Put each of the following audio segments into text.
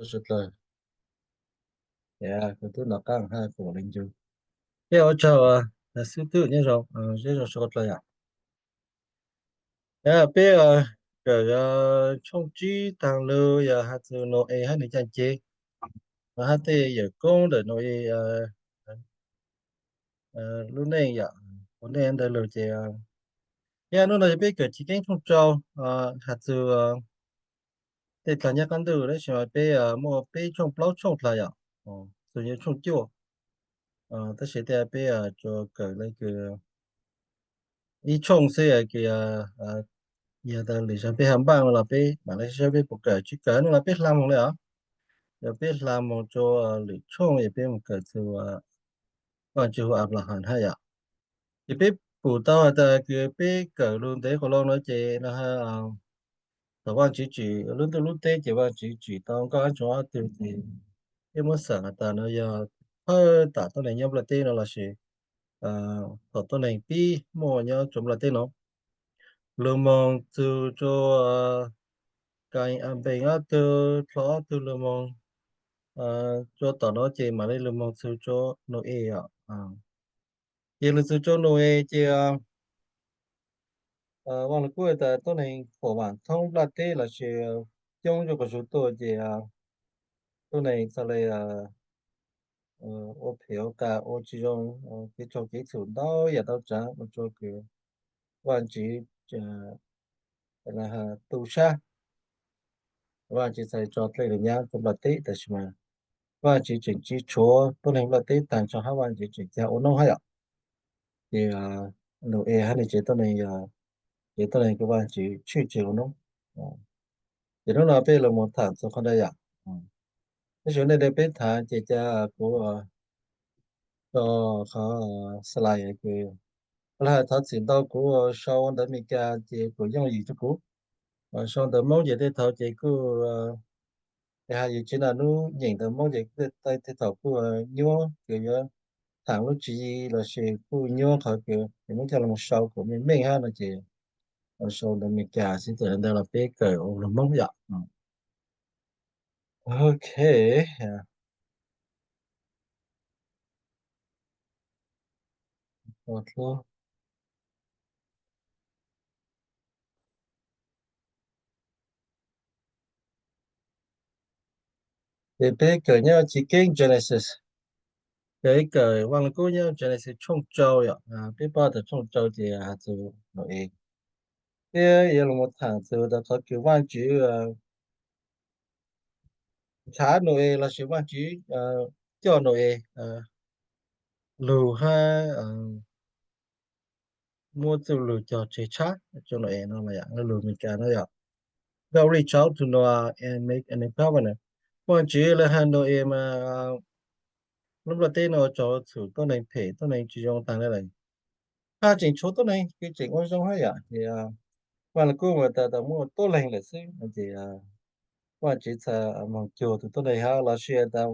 Suav dlawg, kuv twb nov qab hais kuv leej yug. Thiab ua tsaug xib hwb nyob zoo, zeb zoo suav dlawg yom. Peb kawm tshooj tsib taag lug yog has txug Nau-es hab nws caj ces, hab tej yawm koob ntawm Nau-es lub neej yom, ua neej ntawd lug ces, thiab hnub no yog peb kawm chiv keeb tshooj rau, has txug tej dlaag nyob qaab ntuj, tab sis mas peb muaj peb tshooj plaub tshooj dlaag yom, txug yuav tshooj cuaj, tab sis tej peb tsuas kawm le kws ib tshooj xwb, kws yog tas lwm zaag peb hab npaaj los peb mam le saib peb puas kawm, tsis kawm no los peb hla moog le os. Yog peb hla moog rua lwm tshooj yog peb moog kawm txug Vaajtswv hu Ablaham hab yom. Ces peb pum tau has tas kws peb kawm lug ntev quas loo no ces no ha, thaum Vaajtswv tsim lub ntuj lub teb ces Vaajtswv tsim tau nkauj hab tsoom ob tug ces peb muab xaam has tas no yog thawj tam tuab neeg nyob nplaj teb no lossis thaum tuab neeg pib muaj nyob rua nplaj teb no. Lug moog txug rua Kain, Abee ob tug, dlhau ob tug lug moog rua tom no ces mam le lug moog txug rua Nau-es os. Ces lug txug rua Nau-es ces Vaaj Lug Kub tas tuab neeg huam vaam thoob nplaj teb lossis coob zuj quas zug tuaj ces tuab neeg txhaj le ua phem ua qas, ua tsis zoo, kev tsaug kev txhum ntau yam ntau tsaav ua rua kws Vaajtswv tu sab, Vaajtswv txhaj tso dlej lug nyab rua nplaj teb, tab sis mas Vaajtswv tseem tsiv tshuav tuab neeg nplaj teb taag nrho hab Vaajtswv tseem caj ua noob hab yom. Ces Nau-es hab nwg tsev tuab neeg yog tsev tuab neeg kws Vaajtswv tshwj tseg ua noob. Ces hnub no peb lug moog thaam txug qhov ntawd yom. Tab sis nej peb thaam ces ca kuv tso qhov slide kws, thov txim ntau kuv sau ntawv Amelikas ces kuj yooj yim rua kuv. Sau ntawv Moob ces tej thaum ces kuj, has yus tsis naj nub nyeem ntawv Moob ces tej thaum kuj nyuab kws yuav thaam lub tswv yim lossis kuj nyuab qhov kws es muab coj lug sau kuas meej meej hab no ces sau ntawv Amelikas xwb, txawm ntawd los peb kawm ua lug Moob yom. Ok. Ces peb kawm nyob chiv keeb Genesis, ces kawm Vaaj Lug Kub nyob Genesis tshooj rau yom. Peb paub tas tshooj rau ces has txug Nau-es, peb yuav lug moog thaam txug tas qhov kws Vaajtswv nrhav Nau-es lossis Vaajtswv coj Nau-es lug hab muab txuj lug cog tseg tshab rua Nau-es no, lug Amelikas no yom. God reached out to Noah and made an encovenant. Vaajtswv le has Nau-es mas lub nplaj teb no tsaug txhum tuab neeg phem tuab neeg tsis zoo taag le lawm, hab tseem tshuav tuab neeg kws tseem ua zoo hab yom. Ces Vaaj Lug Kub mas tas tas muaj tuab leeg lawm xwb no ces Vaajtswv txhaj moog cuag tug tuab neeg hab lossis tas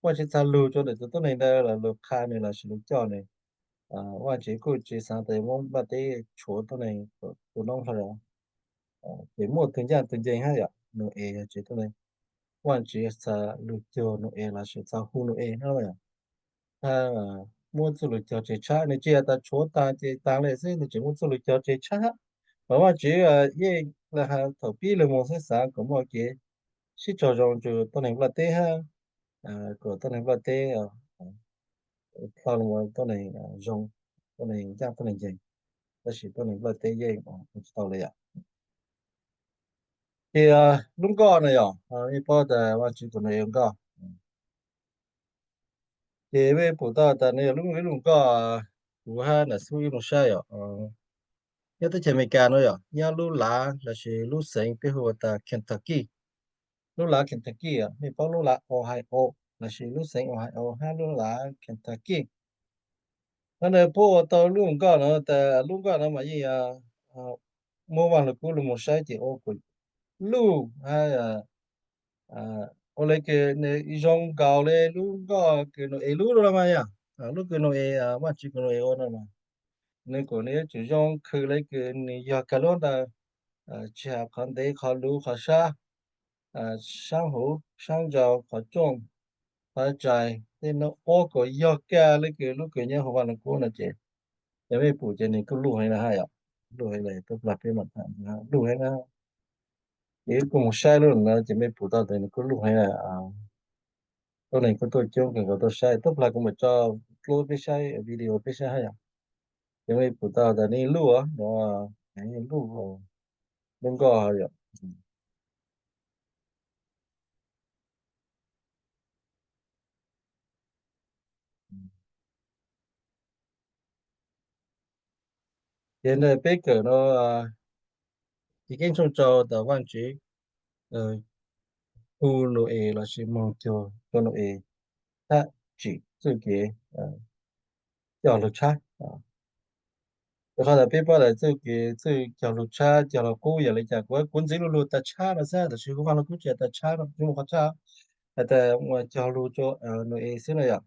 Vaajtswv txhaj lug rua ntawm tug tuab neeg ntawd los lug qha nwg lossis lug coj nwg. Vaajtswv kuj tsis xaav tas muab nplaj teb tshuav tuab neeg ua noob hlo. Ces muaj tug ncaaj tug nceeg hab yom, Nau-es yog tsev tuab neeg. Vaajtswv txhaj lug cuag Nau-es lossis txhaj hu Nau-es hab yom, hab muab txuj lug cog tseg tshab. Nwg tsis has tas tshuav taag ces taag le xwb, nwg tseem muab txuj lug cog tseg tshab. Mas Vaajtswv yeej le has thaum pib lug moog xwb xaav kuas muaj kev sib raug zoo rua tuab neeg nplaj teb hab kuas tuab neeg nplaj teb ploj lug ua tuab neeg zoo, tuab neeg ncaaj tuab neeg nceeg, tab sis tuab neeg nplaj teb yeej ua tsis tau le yom. Ces lub nkoj no yom, mej paub tas Vaajtswv kuas nwg ua nkoj. Ces mej pum tau tas nwg yog lub, lub nkoj, kuv hab nam xub ib moog saib yom, nyob teb chaws Amelikas no yom, nyob lub lav lossis lub xeev peb hu ua tas Kentucky. Lub lav Kentucky, mej paub lub lav Ohio lossis lub xeev Ohio hab lub lav Kentucky. Nov nwg puab ua tau lub nkoj no tas lub nkoj no mas yeej muab Vaaj Lug Kub lug moog saib ces ua kuas luj hab ua le kws nwg zoo nkaus le lub nkoj kws Nau-es lub no mas yom. Lub kws Nau-es, Vaajtswv kuas Nau-es ua no mas nwg kuas nwg yuav tsum zoo khwm le kws nwg yog kag lub ntawd, tsis has qhov ntev qhov luv qhov sab, saab huv, saab ntsau, qhov rooj, qhov rais, tej nuav ua kuas yog kag le kws lub kws nyob huv Vaaj Lug Kub no ces, yog mej pum ces nwg kuj luj heev na hab yom. Luj heev le, tub plag peb mam tham luj heev na. Ces kuj moog saib lub no ces mej pum tau tas nwg kuj luj heev na. Tuab neeg kuj tuaj coob kawg nkaus tuaj saib, tub plag kuv mam tso dlub peb saib video peb saib hab yom. Ces mej pum tau tas nwg luj no, luj, luj nkoj yom. Ces ntawm peb kawm no, ces keeb tshooj rau tas Vaajtswv hu Nau-es lossis moog cuag rua Nau-es tshab tsim txuj kev cog lug tshab. Rua qhov tas peb paub tas txuj kev txuj cog lug tshab cog lug qub yog le caag, kuv, kuv ntxiv lu lug tas tshab no xwb, tab sis huv Vaaj Lug Kub tsi tas tshab no, tsi muaj qhov tshab, has tas cog lug rua Nau-es xwb no yom.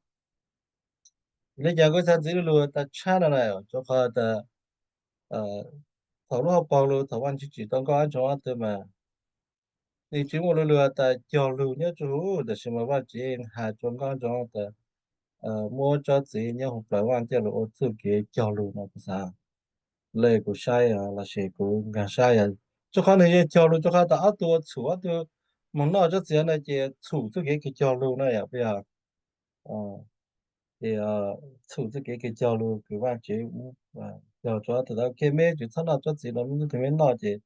Le caag kuv txhaj ntxiv lu lug tas tshab no na, rua qhov tas thaum lub hauv paug lug thaum Vaajtswv tsim tau nkauj hab ntsoov ob tug mas nwg tsi muaj lu lug tas cog lug nyob rua huv, tab sis mas Vaajtswv has rua nkauj hab ntsoov tas muab tsob txiv nyob huv plawv vaaj coj lug ua txuj kev cog lug no kuv xav le kuv saib lossis kuv nkaag saib yog rua qhov nwg yeej cog lug rua qhov tas ob tug ua txhum, ob tug moog noj tsob txiv no ces txhum txuj kev kws cog lug na yom, puas yog? Ces txhum txuj kev kws cog lug kws Vaajtswv cog rua ob tug tas ok meb tsi txhob noj tsob txiv no, meb tug meb noj ces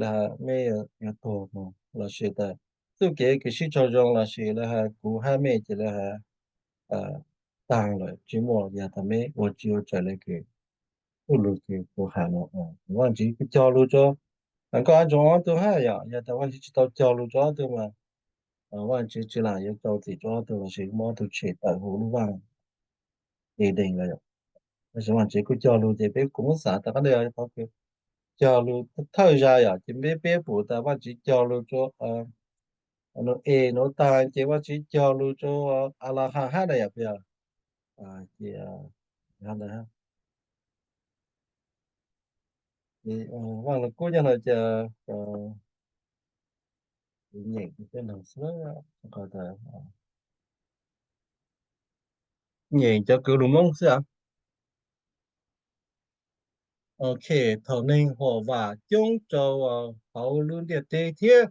lawv has meb yuav tuag moog lossis tas txuj kev kws sib raug zoo lossis lawv has kuv hab mej ces lawv has taag lawm tsi muaj, yog tas meb ua tsi ua raws le kws txuj lug kws kuv has no. Vaajtswv kuj cog lug rua nkauj hab ntsoov ob tug hab yom, yog tas Vaajtswv tsi tau cog lug rua ob tug mas Vaajtswv tsi lam yuav rau txim rua ob tug lossis muab ob tug tshem tawm huv lub vaaj Edees lawm yom. Tab sis Vaajtswv kuj cog lug ces peb kuj muab xav tas qhov ntawd yog qhov kws cog lug thawj zag yom, ces peb, peb pum tas Vaajtswv cog lug rua Nau-es no taag ces Vaajtswv cog lug rua Alahas hab na yom, puas yog? Ces Vaaj Lug Kub nyob no ces nyeem tej noog xwb, nyeem cov kws lug Moob xwb. Ok, thaum neeg huam vam coob rau hauv lub ntiaj teb thiab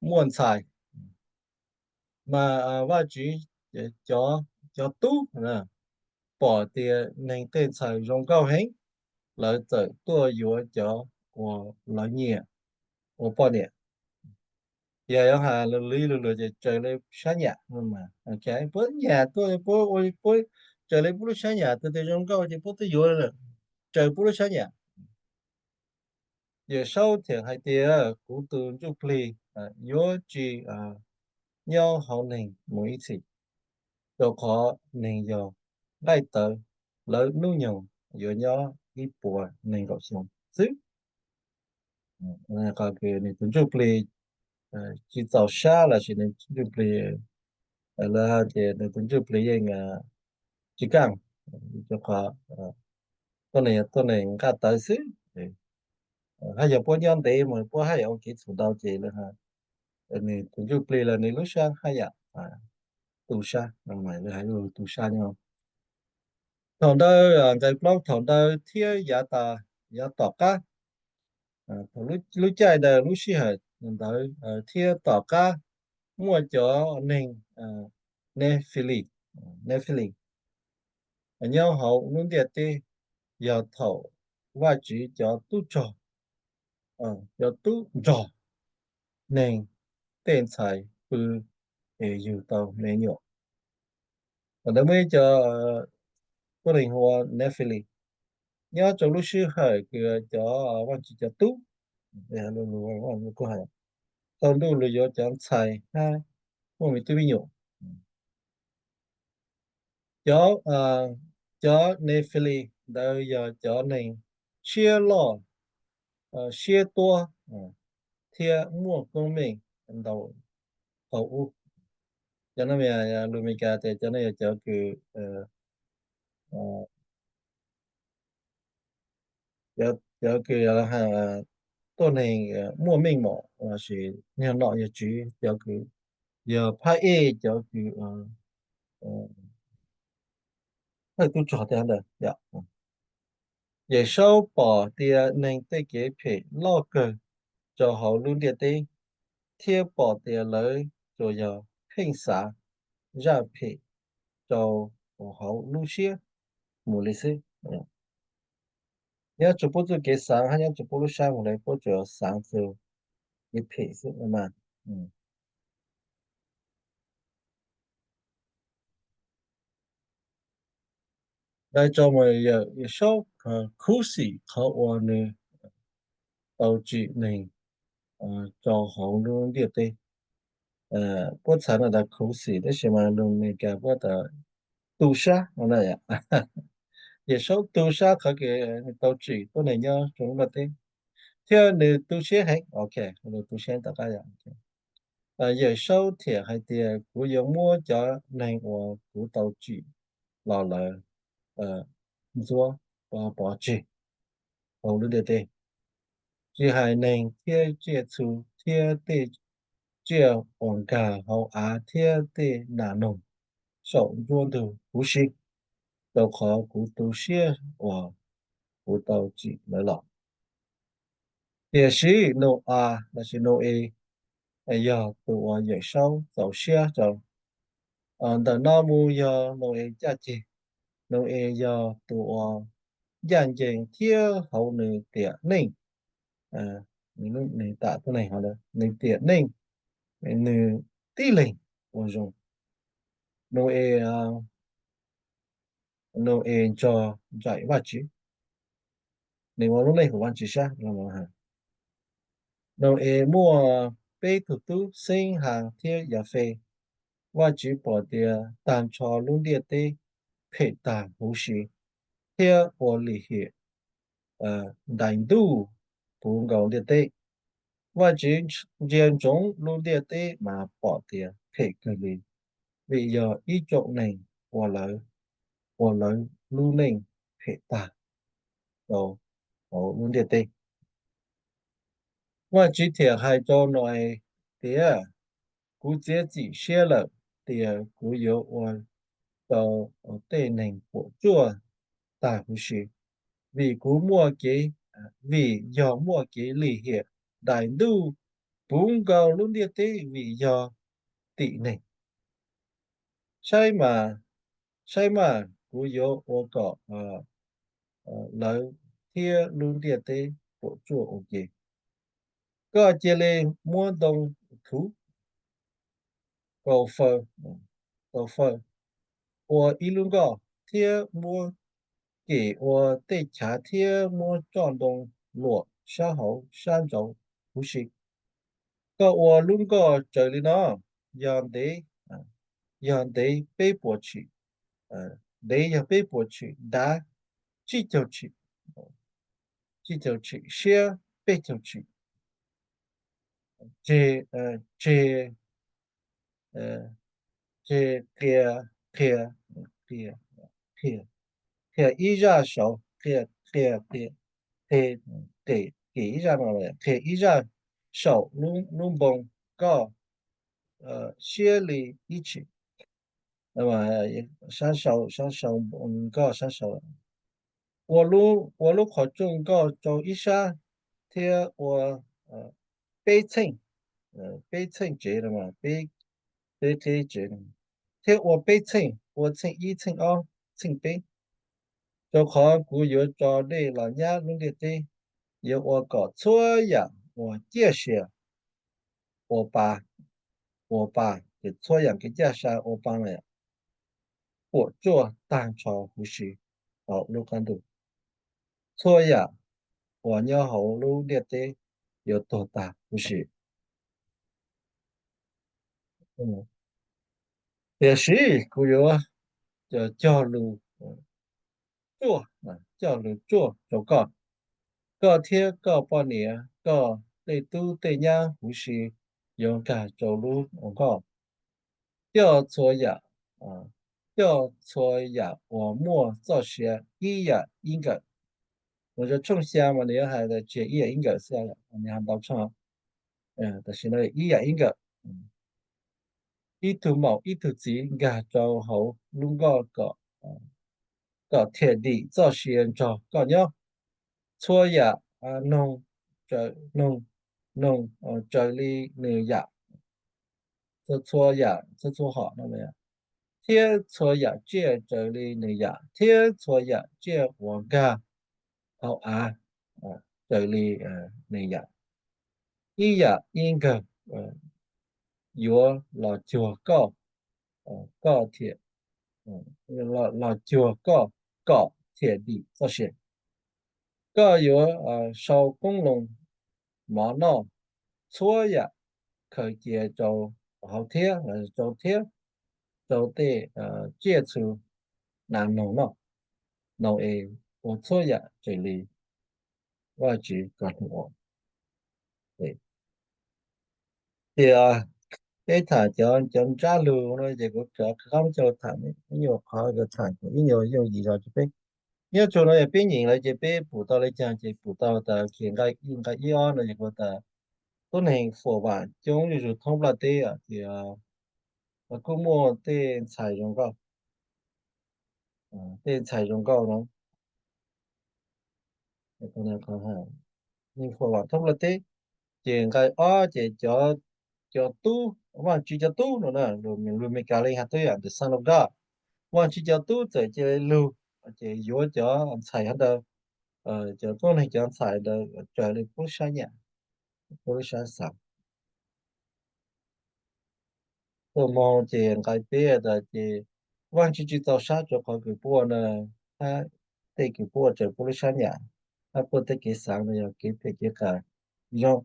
muaj ntxhais, mas Vaajtswv cov, cov tub pom tias neeg tej ntxhais zoo nkauj heev, lawv txawm tuaj yuav cov uas lawv nyiam ua poj niam. Yog yuav has lug li lug lug ces raws le sab nyam, puab nyam tuaj puab ua puab raws le puab lub sab nyam, tus twg zoo nkauj ces puab twb yuav lawm, raws puab lub sab nyam. Yawm Saub thiaj hais tias kuv tus ntsuj plig yuav tsi nyob hauv neeg mus ib txhis, rau qhov neeg yog nqaij tawv, lawv hnub nyoog yuav nyob ib puas nees nkaum xyoo xwb. Qhov kws nws tus ntsuj plig tsi txaus sab lossis nws ntsuj plig, lawv hais tias nws tus ntsuj plig yeej tsi kaaj, rau qhov tuab neeg, tuab neeg nqaij tawv xwb. Hab yog puab nyob ntev mas puab haj yam ua kev txhum ntau ces lawv has nws tus ntsuj plig los nws lub sab haj yam tu sab, lawv has lub tu sab nyob. Thaum ntawd, nqai plaub, thaum ntawd thiab yav tas, yav tom qab, lub caij ntawd lub sij hawm ntawd thiab tom qab muaj cov neeg Nefilim, Nefilim nyob hauv lub ntiaj teb, yog thaum Vajtswv cov tub rog, cov tub nrog neeg tej ntxhais pw es yug tau me nyuam. Thaum ntawd muaj ib co tuab neeg hu ua Nefilim nyob rau lub sij hawm kws cov Vajtswv cov tub, kuj has, tau ntuj lug yuav cov ntxhais hab muaj me tub me nyuam. Cov, cov Nefilim ntawd yog cov neeg siab loj, siab tuab, thiab muaj koob meej ntau qaug ub. Cov no, lus Amelikas tias cov no yog cov kws, cov kws tuab neeg muaj meej mom lossis yog nom yog tswv cov kws yog phab ej cov kws thawj tub rog thiab ntawd. Yawm Saub pom tias neeg tej kev phem loj kawg rau hauv lub ntiaj teb, thiab pom tias lawv tsuas yog pheej xav zaj phem rau hauv lub siab mus li xwb. Nyob tsis pub txuj kev xaav hab nyob tsis pub lub sab mus li, puab tsuas xaav txug kev phem xwb mas. Dai rau mas Yawm Saub khuv xim qhov uas nws tau tsim neeg rau hauv lub ntiaj teb. Puab txhais no tas khuv xim tab sis mas lus Amelikas puab tas tu sab. Yawm Saub tu sab qhov kev nws tau tsim tuab neeg nyob rau lub ntiaj teb, thiab nws tu siab heev. Ok, nws tu siab tom qab. Yawm Saub thiaj hais tias, kuv yuav muab cov neeg uas kuv tau tsim los lawm ntxuav pov tseg hauv lub ntiaj teb, tsis hais neeg thiab tsiaj txhu thiab tej tsiaj uas nkag hauv av thiab tej nas noog saum nruab ntug huv si, rau qhov kuv tu siab uas kuv tau tsim lawv los. Tiam sis Nau-as lossis Nau-es yog tus uas Yawm Saub txaus siab rau. Ntawm no mus yog Nau-es caj ceg. Nau-es yog tus uas ncaj ncees thiab hauv nws tiam neej, nws tam tuab neeg, nws tiam neej nws tib leeg ua zoo. Nau-es, Nau-es nrog nraim Vajtswv, nws ua lub neej huv Vajtswv sab. Nau-es muaj peb tug tub, Xeeb, Has thiab Yafej. Vajtswv pom tias tag nrho lub ntiaj teb phem tag huv si thiab ua lim hiam daim ntuj puv nkaus ntiaj teb. Vajtswv ntsia ntsoov lub ntiaj teb mas pom tias phem kawg li, vim yog ib tsoom neeg ua lawv, ua lawv lub neej phem tag rau hauv lub ntiaj teb. Vajtswv thiaj hais rau Nau-es tias, kuv txiav txim siab lawm tias kuv yuav ua rau tej neeg puam tsuaj tag huv si, vim kuv muaj kev, vim yog muaj kev lim hiam daim ntuj puv nkaus lub ntiaj teb vim yog tim neeg. Saib mas, saib mas, kuv yuav ua kom lawv thiab lub ntiaj teb puam tsuaj ua ke. Koj cia li muab ntoo thuv, kaus fawm, kaus fawm ua ib lub nkoj, thiab muab kem ua tej chav thiab muab tsob ntoo luam sab hauv sab nraud huv si. Koj ua lub nkoj raws li no: yog ntev, yog ntev peb puas tshim, ntev yog peb puas tshim, dav tsib caug tshim, tsib caug tshim, siab peb caug tshim, tseg, tseg, tseg qia, qia, qia, qia, qia ib zaj saud, qia, qia, qia, qia, qia ib zaj no, qia ib zaj saum lub npoo nkoj siab li ib tshim, sab saud, sab saud, nkoj sab saud. Ua lub, ua lub qhov rooj nkoj rau ib sab, thiab ua peb txheej, peb txheej tsev, peb, peb qeb tsev, thiab ua peb txheej, ua txheej ib, txheej ob, txheej peb, rau qhov kuv yuav tso dej los nyab lub ntiaj teb. Yuav ua kom txhua yam uas ciaj sia ua pa, ua pa, ces txhua yam kev ciaj sia ua pa no puam tsuaj tag nrho huv si hauv lub qab ntuj. Txhua yam uas nyob hauv lub ntiaj teb yuav tuag tag huv si. Tiam sis kuv yuav cog lus tsuaj, cog lus tsuaj rau koj. Koj thiab koj poj niam, koj tej tub tej nyab huv si yuav nkag rau lub nkoj. Coj txhua yam, coj txhua yam uas muaj txoj sia ib yam ib nkawm. Mus rau tshooj xya mas nws yuav hais tias tsis yog ib yam ib nkawm xwb, nws ho ntau tshooj, tam sim no ib yam ib nkawm. Ib tug maum ib tug txiv nkag rau hauv lub nkoj kom, kom thiaj dim txoj sia nrog koj nyob. Txhua yam noog, noog, noog raws li nws yam, txhua, txhua yam, txhua, txhua hom no, thiab txhua yam tsiaj raws li nws yam, thiab txhua yam tsiaj uas nkag hauv av raws li nws yam. Ib yam ib nkawm yuav los cuag koj, koj thiaj, los cuag koj kom thiaj dim txoj sia. Koj yuav sau qoob loo mov noj, txhua yam khaws cia rau hauv thiab, rau thiab rau tej tsiaj txhu nas noog noj. Nau-es ua txhua yam raws li Vajtswv kom nws ua. Ces peb tham cov, cov ntsab lug no ces kuv rov qab coj tham ib nyuag qhov, tham ib nyuag yooj yim zog rau peb. Nyob rau no yog peb nyeem lawm ces peb pum tau li cas ces pum tau tas nqai, nqai ib ob no ces kuv tas tuab neeg fuam vam coob zuj zus thoob nplaj teb ces kuj muaj tej ntxhais zoo nkauj, tej ntxhais zoo nkauj no, neeg fuam vam thoob nplaj teb. Ces nqai ob ces cov, cov tub, Vajtswv cov tub no na, lus Meskas leej hais tub yam the Son of God, Vajtswv cov tub txawm cia li lug, ces yuav cov ntxhais hov ntawd, cov tuab neeg cov ntxhais ntawd raws li puab lub sab nyam, puab lub sab xav. Tuaj moog ces nqai peb tas ces Vajtswv tsis txaus sab rua qhov kws puab ua na, hab tej kws puab ua raws puab lub sab nyam, hab puab tej kev xaav no yog kev phem kev qas zoo.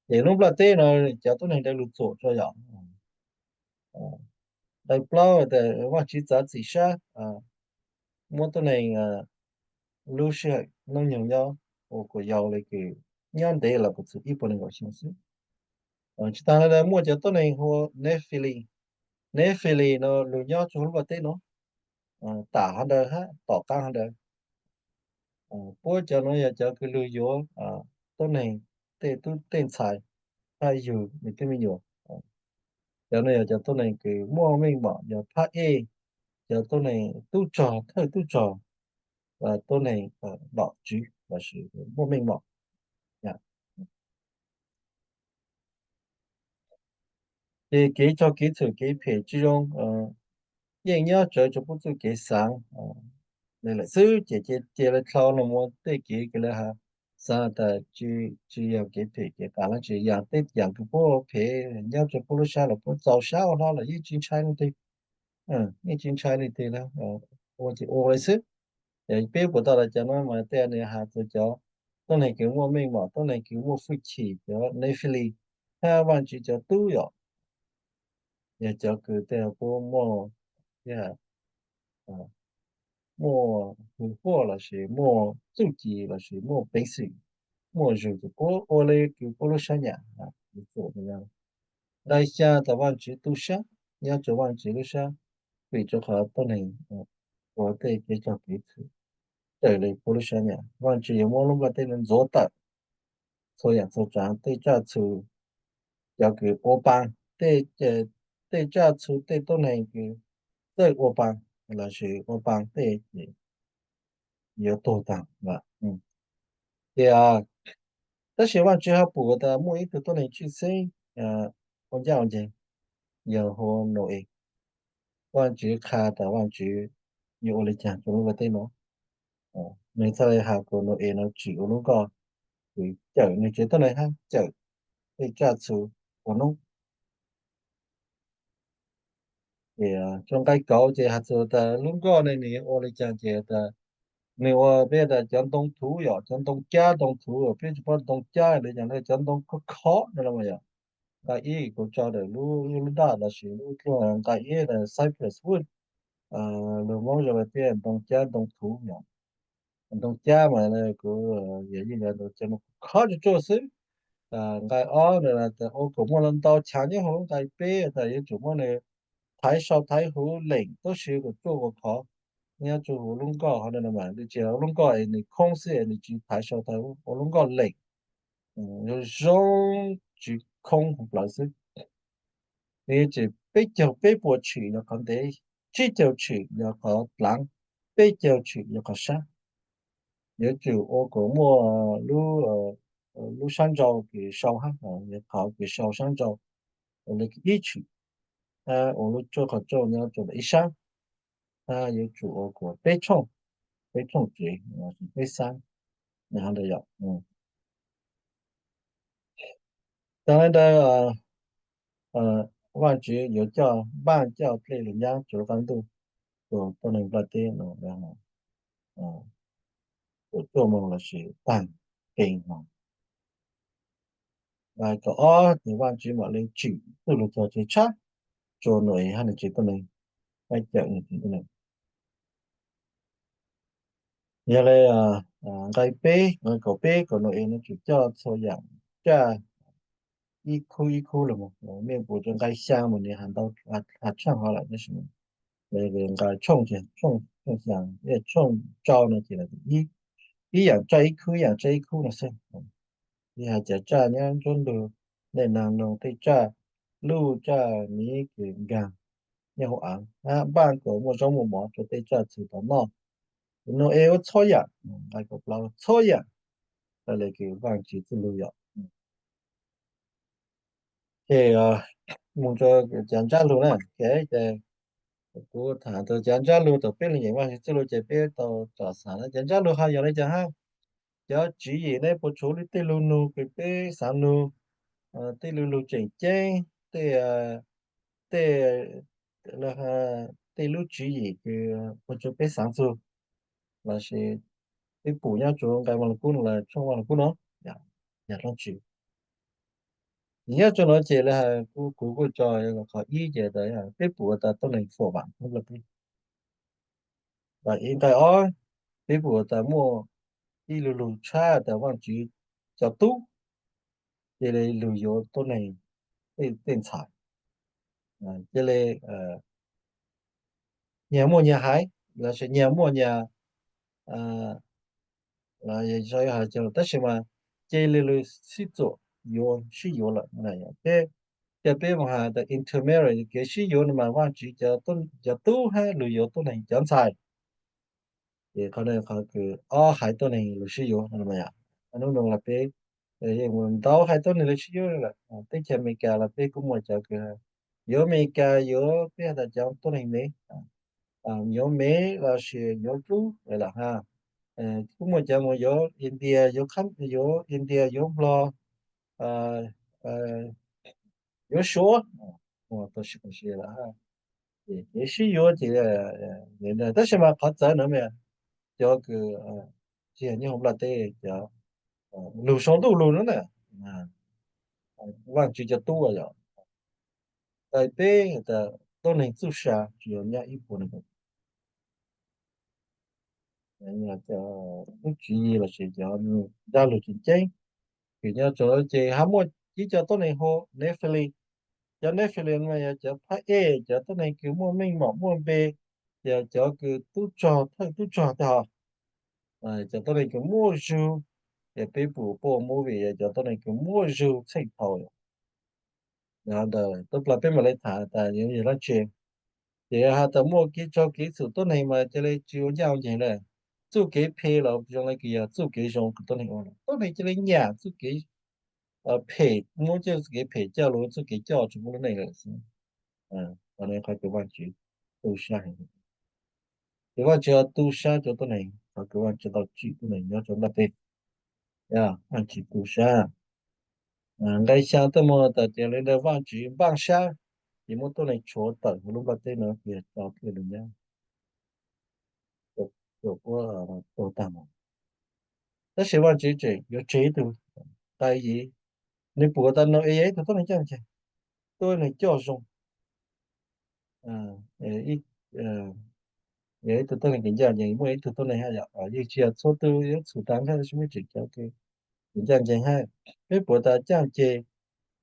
Ces lub nplaj teb no cov tuab neeg ntawd lug txuam rua yom. Nqai plaub tas Vajtswv txav txim sab, muab tuab neeg lub sij hawm hnub nyoog nyob ua kuas yau le kws nyob ntev los kuas txug ib puas nees nkaum xyoo xwb. Tsis taag le ntawd muaj cov tuab neeg hu ua Nefilim. Nefilim no lug nyob rua huv lub nplaj teb no, tam hov ntawd hab tom qaab hov ntawd. Puab cov no yog cov kws lug yuav tuab neeg tej tub tej ntxhais hab yug nwg tub me nyuam. Cov no yog cov tuab neeg kws muaj meej mom, yog phab ej, cov tuab neeg tub rog, thawj tub rog, tuab neeg dom tswv lossis muaj meej mom. Ces kev tsog kev txhum kev phem tsis zoo yeej nyob tsawv rua puab txuj kev xaav le lawm xwb. Ces cia le dlhau lug mus tej kev kws le has xaav tas tsis yog kev phem kev qas dlaab tsi, yog tej yaam kws puab ua phem nyob rua puab lub sab los puab txaus sab ua hlo los yeej tsis ntshai leej twg, yeej tsis ntshai leej twg, ua ces ua le xwb. Peb puam tau tas cov no mas tej nwg has txug cov tuab neeg kws muaj meej mom, tuab neeg kws muaj fwj chim, cov Nefilim, hab Vaajtswv cov tub yom. Yog cov kws tej puab muaj, muaj hwv huaj lossis muaj txuj ci lossis muaj peev xwm, muaj zug ces puab ua le kws puab lub sab nyam. Nqai xya tas Vaajtswv tu sab, nyob rua Vaajtswv lub sab, vim rua qhov tuab neeg ua tej kev tsog kev txhum raws le puab lub sab nyam, Vaajtswv yuav muab lub nplaj teb no ntxuav tawm txhua yaam txhua tsaav, tej tsaj txhu, cov kws ua paa, tej tsaj txhu tej tuab neeg kws txawj ua paa lossis ua paa tej ces yuav tuag taag. Ces tab sis Vaajtswv ho pum tas muaj ib tug tuab neeg tshwj xeeb ua ncaj ua nceeg, yog hu ua Nau-es. Vaajtswv qha tas Vaajtswv yuav ua le caag rua lub nplaj teb no. Nwg txhaj le has kuas Nau-es no tsim ua lub nkoj kws cawm nwg tsev tuab neeg hab cawm tej tsaj txhu ua noob. Ces rua nqai kauv ces has txug tas lub nkoj ne nwg yuav ua le caag ces tas nwg ua peb tas cov ntoo thuv yom, cov ntoo cab ntoo thuv, peb tsis paub ntoo cab le caag, cov ntoo khov khov no los yog nqai ib kuv tso ntawm lub, lub daj lossis lub dluag, nqai ib tas cypress wood, lug Moob zoo le peb ntoo cab ntoo thuv yom. Ntoo cab mas kuv yog yeej cov no khov tsuag tsuag xwb. Nqai ob na tas ua kuas muaj ntau chaav nyob huv, nqai peb tas yuav tsum muab nwg thaiv sau thaiv huv leem tuab si kuas tsuaj kuas khov. nyob rua huv lub nkoj hov no mas nws tsis yog lub nkoj es nws khoob xwb es nws tsis thaiv sau tau, ua lub nkoj leem zoo zoo tsis khoob hauv plawv xwb. Nws yuav tsum peb caug peb puas tshim yog qhov ntev, tsib caug tshim yog qhov dlaav, peb caug tshim yog qhov sab. Yuav tsum ua kom muaj lub, lub sab nrau kws sau hab, qhov kws sau sab nrau ua li ib tshim, hab ua lub tshuaj qhov tshuaj nyob rua ntawm ib sab, hab yuav tsum ua kom peb tshooj, peb tshooj tsev, peb xab, hov ntawd yom. Tag le ntawd, Vaajtswv yuav coj, npaaj coj dlej lug nyab tsuav lub qab ntuj rua tuab neeg nplaj teb no tuam tuaj moog lossis taag kee no. Kaum ob ces Vaajtswv mam le tsim txuj lug cog tseg tshab rua Nau-es hab nws tsev tuab neeg, pab cawm nws tsev tuab neeg. Yog le nqai peb, nqai kaum peb kom Nau-es nws tsum coj txhua yaam tsaj ib khub ib khub lug moog. Mej pum rua nqai xyaa mas nws has ntau, has tshaaj hov lawm tab sis nqai tshooj, tshooj xyaa, tshooj rau no ces ib yaam tsaj ib khub, ib yaam tsaj ib khub no xwb. Yog has cov tsaj nyob nruab ntug, nej naag noog tej tsaj luj tsaj miv kws nkaag nyob huv aav, hab npaaj kom muaj zaub muaj mov rua tej tsaj txhu tom noj. Nau-es ua txhua yaam, nqai kaum plaub txhua yaam, le kws Vaajtswv txuj lug yom. Ces moog rua cov ntsab lug na, ces kuv thaam tau cov ntsab lug thaum peb lug nyeem Vaajtswv txuj lug ces peb tau tsom xaam cov ntsab lug ho yog le caag hab. Cov tswv yim nej puas tshuav lub, tej lug nug kws peb xaav nug, tej lug lug tseem ceeb, tej, tej, tej lub tswv yim kws puas tshuav peb xaav txug lossis peb pum nyob rua nqai Vaaj Lug Kub no los tshooj Vaaj Lug Kub no, yog dlaab tsi? Nyob rua nuav ces le has kuv, kuv kuj tso qhov ib ces tas peb pum tas tuab neeg fuam vaam huv nplaj teb. Nqai ob, peb pum tas muaj ib lug lug tshab tas Vaajtswv cov tub cia li lug yuav tuab neeg tej ntxhais, cia li nyias muaj nyias haiv lossis nyias muaj nyias, tab sis mas cia li lug sib txuam yuav, sib yuav lawm. Peb, cia peb moog has tas intermarry, kev sib yuav no mas Vaajtswv cov tub hab lug yuav tuab neeg cov ntxhais. Ces qhov no qhov kws ob haiv tuab neeg lug sib yuav no, nub nua los peb yeej ntau haiv tuab neeg lug sib yuav lawm. Teb chaws Amelikas los peb kuj muaj cov kws yuav Amelikas, yuav peb has tas cov tuab neeg Mev, yuav Mev lossis yuav dlub lawm hab. Kuj muaj cov mus yuav India, yuav, yuav India, yuav Nplog, yuav Suav, tau sib lawm hab. Ces sib yuav ces, tab sis mas qhov txawv no mas cov kws tsis yog nyob huv nplaj teb, cov lug sau ntuj lug nuav na, Vaajtswv cov tub yog nqai peb tas tuab neeg txuj sa tsuas yog nyob ib puas neeg. Lub tswv yim lossis cov ntsab lug tseem ceeb kws nyob rua ces hab muaj ib co tuab neeg hu Nephilim. Cov Nephilim mas yog cov phab ej, cov tuab neeg kws muaj meej mom muaj npe, yog cov kws tub rog, thawj tub rog tag hov. Cov tuab neeg kws muaj zug, ces peb pum puj movie yog cov tuab neeg kws muaj zug txheej thaus. Ntawd tub plag peb mam le tham tas yuav yog dlaab tsi. Ces has tas muaj kev tsaug kev txhum tuab neeg mas cia li tsis ua ncaaj nceeg lawm. Txuj kev phem los zoo le kws yog txuj kev zoo kws tuab neeg ua lawm, tuab neeg cia li nyam txuj kev phem, muab txuj kev phem coj lug txuj kev coj tsis muaj lub neej lawm xwb. Qhov no qhov kws Vaajtswv tu sab heev. Ces Vaajtswv tu sab rua tuab neeg, qhov kws Vaajtswv tau tsim tuab neeg nyob rua nplaj teb. Vaajtswv tu sab. Nqai xyaa tuaj muaj tas tias le ntawd Vaajtswv npaaj sab, ces muab tuab neeg tshuav tawm huv lub nplaj teb no, ces tso dlej lug nyab rua puab tuag tag mus. Tab sis Vaajtswv tseem yuav tseg ib tug, nqai yim, nws pum tas Nau-es yog ib tug tuab neeg coj nceeg, tuab neeg coj zoo, yog ib tug tuab neeg kws ncaj ncees, muaj ib tug tuab neeg hab yom, yeej tsis yog txhua tug yuav txhum tas nqaij, tab sis muaj tseem cov kws ncaj ncees hab. Peb pum tas caj ncees,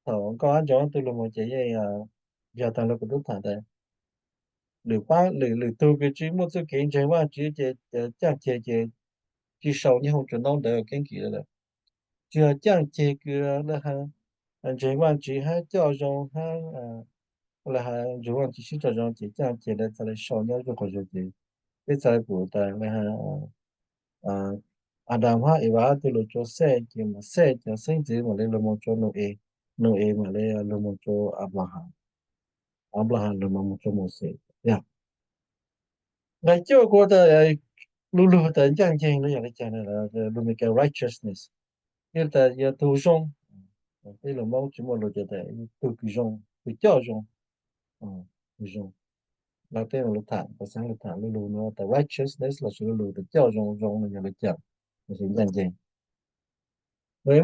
thaum nkauj hab ntsoov tug lug mus ces yeej, yog taag lug kuv tub tham tas lwm pab lwm lwm tug kws tsi muaj txuj kev ntseeg Vaajtswv ces caaj ceg ces tsi sau nyob hauv tsuas ntaub ntawv keeb kwm lawm. Tsi yog caaj ceg kws ntseeg Vaajtswv hab coj zoo hab lawv has nrug Vaajtswv sib tog zoo ces caaj ceg lawv txhaj le sau nyob zuj qhov zug ces peb txhaj le pum tas lawv has Adas hab Evas ob tug lug rua Xej ces mas Xej cov xeeb ntxwv mam le lug moog rua Nau-es, Nau-es mam le lug moog rua Anplahas, Anplahas lug moog rua Mauxes. Nqai cuaj kuv tas lu lug tas ncaaj nceeg no yog le caag, lug Mes Kas righteousness, yog tas yog tug zoo. Peb lug Moob tsi muaj lug ces tas tug kws zoo, tug coj zoo, tug zoo. Lawv peb lug tham, peb xaav lug tham lu lug no tas righteousness lossis lu lug tas coj zoo, zoo no yog le caag, lossis ncaaj nceeg.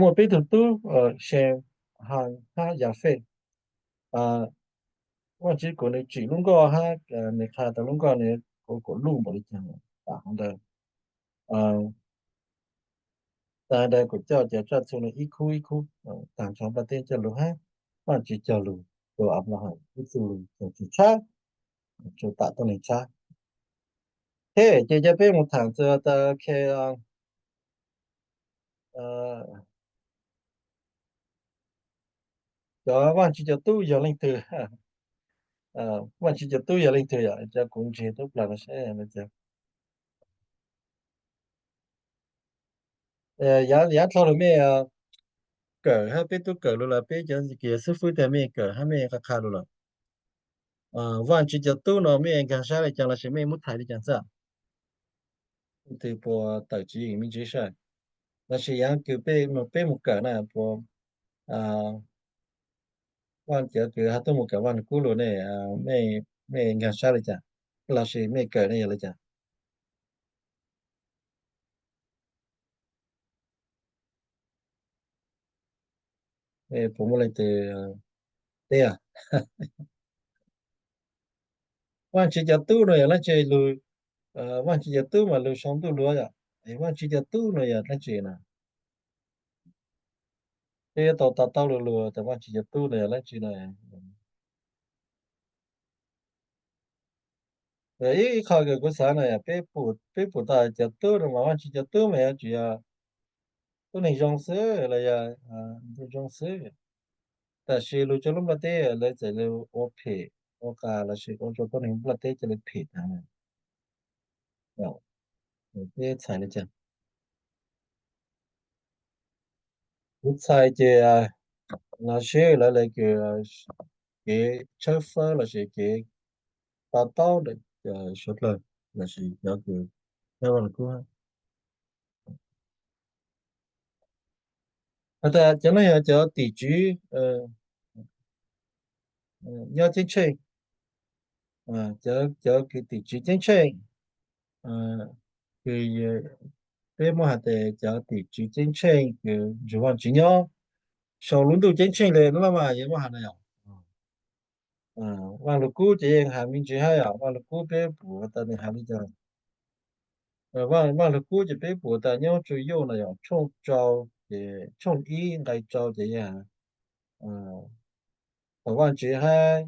Muaj peb tug tub, Sem, Has hab Yafej. Vaajtswv kuas nws tsim lub nkoj hab nws qha tas lub nkoj nws ua kuas luj npaum le caag, tas hov ntawd, tas ntawd kuas coj cov tsaj txhu no ib khub ib khub taag nrho nplaj teb coj lug hab Vaajtswv cog lug rua Anplahas ib txuj lug txug tshab, txug tam tuab neeg tshab. Ces cov peb moog thaam txug tas cov Vaajtswv cov tub yog leej twg? Vaajtswv cov tub yog leej twg yom? Cov kuv ntseg tub plag no saib. Yav dlhau lug mej kawm hab peb tub kawm lug lawm, peb cov kws xib fwb tas mej kawm hab mej qha qha lug lawm. Vaajtswv cov tub no mej nkaag sab le caag lossis mej muab thaij le caag xwb? Leej twg puas tawm tswv yim me ntsis saib, lossis yav kws peb moog kawm na puas, Vaaj cov kws has tuaj moog kawm Vaaj Lug Kub lug ne, mej nkaag sab le caag, lossis mej kawm ne yog le caag? Puas muaj leej twg teb? Vaajtswv cov tub no yog leej twg lug? Vaajtswv cov tub mas lug sau ntuj lug yom, es Vaajtswv cov tub no yog leej twg na? Peb yuav tau to taub lug lug tas Vaajtswv cov tub no yog leej twg na? Ib qho kws kuv xaav na yog peb pum tas cov tub no mas Vaajtswv cov tub mas yuav tsum yog tuab neeg zoo xwb los yog zoo xwb, tab sis lug rua lub nplaj teb lawv txawm lug ua phem, ua qas lossis ua rua tuab neeg nplaj teb ca le phem taag. Peb txhais le caag? Kuv txhais ces lossis lawv le kws kev tshawb fawb lossis kev to taub suav dlawg lossis cov kws nyob Vaaj Lug Kub. Has tas cov no yog cov tim tswv nyob ceeb tsheej, cov kws tim tswv ceeb tsheej, kws peb muab has tas cov tim tswv ceeb tsheej kws nrug Vaajtswv nyob saum lub ntuj ceeb tsheej le lab mas yeej muab has na yom. Vaaj Lug Kub ces yeej has me ntsis hab yom, Vaaj Lug Kub peb pum tas nwg has le caag. Vaaj Lug Kub ces peb pum tas nyob tsua yuj na yom, tshooj rau, ces tshooj ib nqai rau ces yeej has thaum Vaajtswv hab,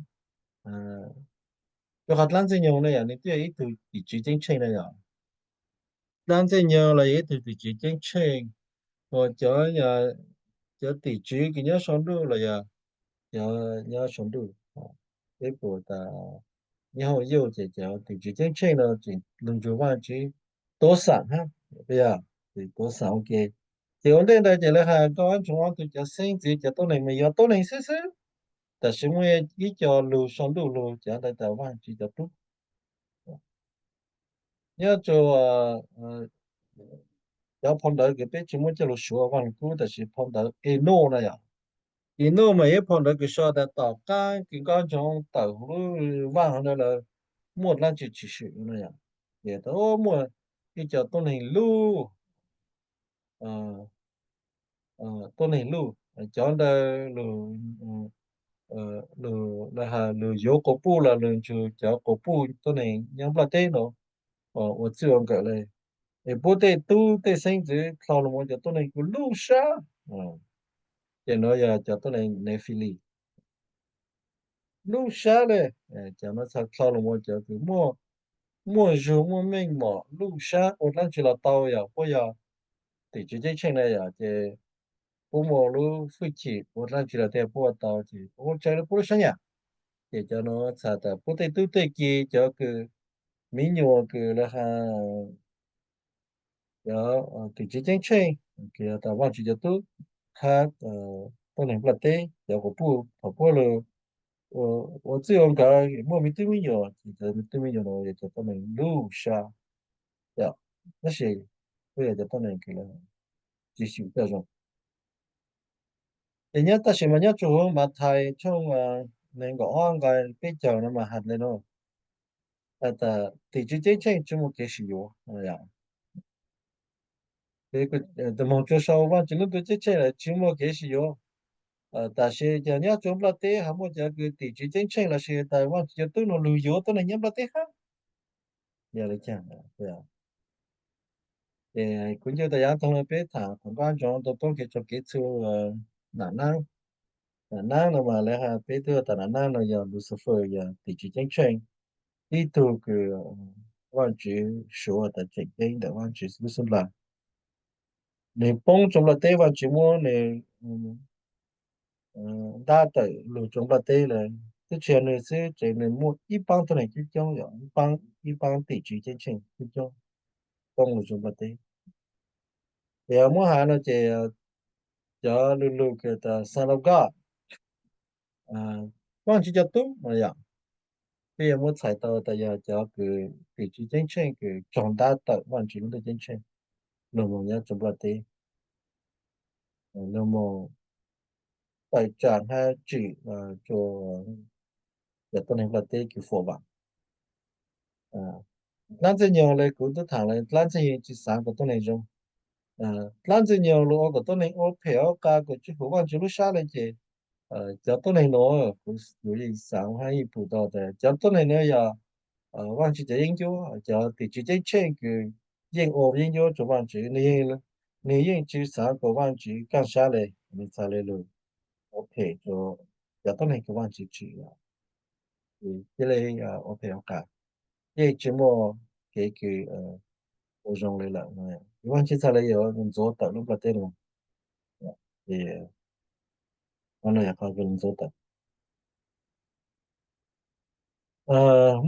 rua qhov dlaab ntxwg nyoog na yom, nws twb yog ib tug tim tswv ceeb tsheej na yom. Dlaab ntxwg nyoog los yog ib tug tim tswv ceeb tsheej, uas cov, cov tim tswv kws nyob sau ntuj los yog cov nyob sau ntuj. Peb pum tas nyob hauv yuj ces cov tim tswv ceeb tsheej no tseem lug nrug Vaajtswv tuav xam hab, tuav xam ua ke. Ces ua ntej ntawd ces lawv has koj ob ntsoov ob tug cov xeeb ntxwv cov tuab neeg mas yog tuab neeg xwb xwb, tab sis muaj ib co lug sau ntuj lug, cov ntawd tas Vaajtswv cov tub. Nyob rua cov phau ntawv kws peb tsi muab coj lug suav Vaaj Lug Kub, tab sis phau ntawv Enauj na yom, Enauj mas yog ib phau ntawv kws sau tas tom qaab kws nkauj ntsoov tawm huv lub vaaj hov ntawd lawm, muaj dlaab tsi tshwm sim no yom. Ces tas muaj ib co tuab neeg luj, tuab neeg luj, cov ntawd lug, lug, lawv has lug yuav quas puj los lug nrug cov quas puj tuab neeg nyob nplaj teb no ua txwj ua nkawm le, es puab tej tub tej xeeb ntxwv dlhau lug ua cov tuab neeg kws luj sab. Ces nuav yog cov tuab neeg Nefilim. lub sab li. Cov no txhaj dlhau los mus cov kws muaj zug muaj meej mom lub sab ua dlaab tsi los tau yom, puab yog tim tswv ceeb tsheej na yom, ces puab muaj lub hwj chim ua dlaab tsi los tej puab ua tau ces ua tsaws li puab lub sab nyam. Ces cov no txhaj tas puab tej tub tej ki cov kws mi nyuas kws lawv has cov tim tswv ceeb tsheej, kws tas Vaajtswv cov tub hab tuab neeg nplaj teb cov quas puj thaum puab lug ua txwj ua nkawm muaj me tub me nyuam ces cov me tub me nyuam no yog cov tuab neeg lub sab, tab sis puab yog cov tuab neeg kws lawv tsis xyum coj zoo. Ces nyob tab sis mas nyob rua huv Mathais tshooj nees nkaum ob nqai peb caug no mas has le nuav, has tas tim tswv ceeb tsheej tsi muaj kev sib yuav. Tus moog rua sau Vaajtswv lub ntuj ceeb tsheej lawm tsi muaj kev sib yuav, tab sis cov nyob rua nplaj teb ho muaj cov kws tim tswv ceeb tsheej lossis tas Vaajtswv cov tub no lug yuav tuab neeg nyob nplaj teb hab. Yog le caag? Ces kuv ncu tas yav toog le peb tham thaum nqaj ntsoov tau poob kev tsoo kev txhu nam naab. Nam naab no mas lawv has peb twb tas nam naab no yog Lucifer, yog tim tswv ceeb tsheej, ib tug kws Vaajtswv suav tas tseem ceeb ntawm Vaajtswv lub xub nplaag. Nwg poob rua nplaj teb, Vaajtswv muab nwg ntab tawm lug rua nplaj teb lawm, twb tsi yog nwg xwb ces nwg muaj ib paab tuab neeg coob coob, yog ib paab tim tswv ceeb tsheej coob coob poob lug rua nplaj teb. Ces muab has no ces cov lug lug kws tas Son of God, Vaajtswv cov tub no yom, peb yuav muab txhais tau tas yog cov kws tim tswv ceeb tsheej kws raug ntab tawm Vaajtswv lub ntuj ceeb tsheej, lug moog nyob rua nplaj teb, lug moog tawm tsaam hab tsim rua cov tuab neeg nplaj teb kws fuam vaam. Dlaab Ntxwg Nyoog le kuv tub thaam le Dlaab Ntxwg Nyoog tsi xaav kuas tuab neeg zoo. Dlaab Ntxwg Nyoog lug ua kuas tuab neeg ua phem ua qas kuas tsi hum Vaajtswv lub sab le ces cov tuab neeg nuav kuv, kuv yeej xaav hab yeej pum tau tas cov tuab neeg nuav yog Vaajtswv cov yeeb ncuab, cov tim tswv ceeb tsheej kws yeej ua yeeb ncuab rua Vaajtswv, nwg yeej tsi xaav kuas Vaajtswv kaaj sab le, nwg txhad le lug ua phem rua cov tuab neeg kws Vaajtswv tsim cia le ua phem ua qas, yeej tsi muaj kev kws ua zoo le lawm. Vaajtswv txhad le yuav ntxuav tawm lub nplaj teb nuav. Ces qhov no yog qhov kws ntxuav tawm.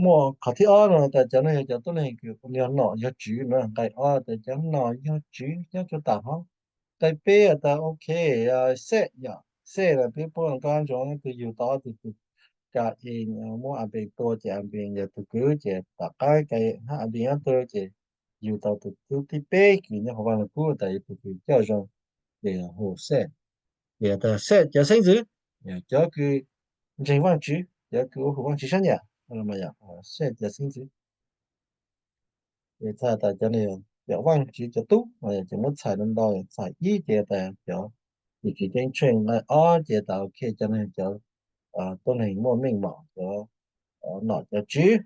Muaj qhov thib ob no tas cov no yog cov tuab neeg kws yog nom yog tswv no, nqai ob tas cov nom yog tswv nyob rua tam hov. Nqai peb tas ok, Xej yom, Xej las peb puab nqaj ntsoov tug yug tau ob tug tug Ka-ees, muab Anpees tua ces Anpees yog tug kwv ces tom qaab Ka-ees hab Anpees ob tug ces yug tau tug tub thib peb kws nyob huv Vaaj Lug Kub tas yog tug kws coj zoo, ces hu Xej. Ces tas Xej cov xeeb ntxwv, cov kws ntseeg Vaajtswv, cov kws ua hum Vaajtswv sab nyam, Xej cov xeeb ntxwv. Ces txhais tas cov no yog Vaajtswv cov tub, ces muab txhais ntau ntau, txhais ib ces tas cov tim tswv ceeb tsheej, nqai ob ces tas ok cov no yog cov tuab neeg muaj meej mom, cov nom cov tswv,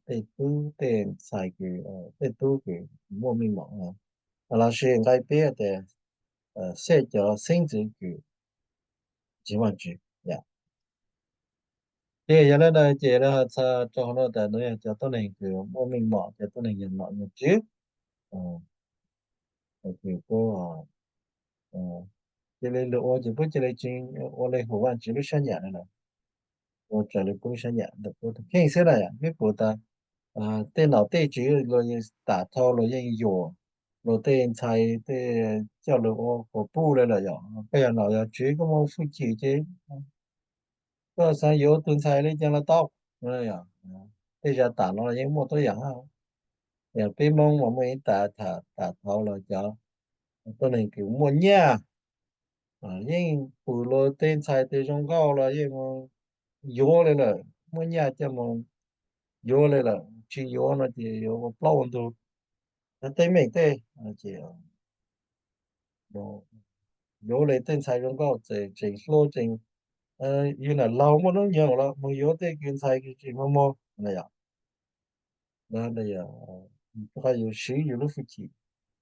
tej tub tej ntxhais kws, tej tub kws muaj meej mom, lossis nqai peb tas Xej cov xeeb ntxwv kws ntseeg Vaajtswv. Ces yog le ntawd ces lawv txhais rua huv no tas nuav yog cov tuab neeg kws muaj meej mom, cov tuab neeg yog nom yog tswv. Ces puab cia le lug ua ces puab cia le tseem ua le hum Vaajtswv lub sab nyam na, ua raws le puab lub sab nyam ntawm puab tus kheej xwb na. Peb pum tas tej nom tej tswv luag yeej tam dhau luag yeej yuam luag tej ntxhais tej coj lug ua quas puj le lawm yom. Koj yog nom yog tswv koj muaj hwj chim ces koj xaav yuav tug ntxhais le caag los tau. Tej zag tam no los yeej muaj tuab yaam hab. Peb Moob mas muaj ib tas tham tam dhau los cov tuab neeg kws muaj nyaj yeej pum luag tej ntxhais tes zoo nkauj los yeej yuav le lawm, muaj nyaj coj moog yuav le lawm, tsi yuav no ces yuav ua plaub ua ntug. Tej meej tej ces yuav le tej ntxhais zoo nkauj tseem hlub tseem, yug nam laug muaj noob nyoog los moog yuav tej kws ntxhais kws tseem mog mog na yom. Rua qhov yus siv yus lub hwj chim,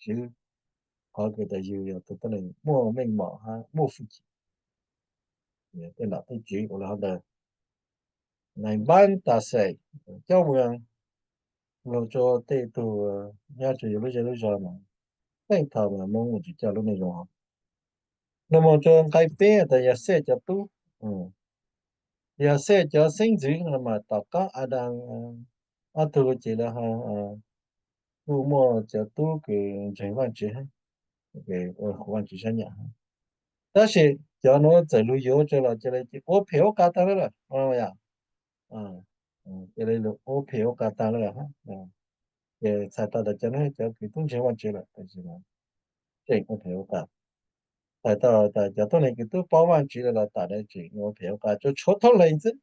siv qhov kws tas yus yog tus tuab neeg muaj meej mom hab muaj hwj chim, tej nom tej tswv ua le hov ntawd. Nais npab tas xais coj mus mloog rua tej tug nyob rua yus lub zej lub zos mas, tej thaum mas Moob mus tsis coj lub neej zoo hov. Nws mus rua nqai peb tas Yauxej cov tub, Yauxej cov xeeb ntxwv no mas tom qaab Adas ob tug ces lawv ho kuj muaj cov tub kws ntseeg Vaajtswv hab, ua Vaajtswv sab nyam hab. Tab sis cov nuav txawm lug yuav tsawg los ca le ces ua phem ua qas taag lawm, ca le ua phem ua qas taag lawm. Ces txhais tau tas cov nuav cov kws tub ntseeg Vaajtswv lawm, tseem ua phem ua qas. Txhais tau tas cov tuab neeg kws tub paub Vaajtswv lawm los tam sim no tseem ua phem ua qas rua tshuav tuab leeg xwb.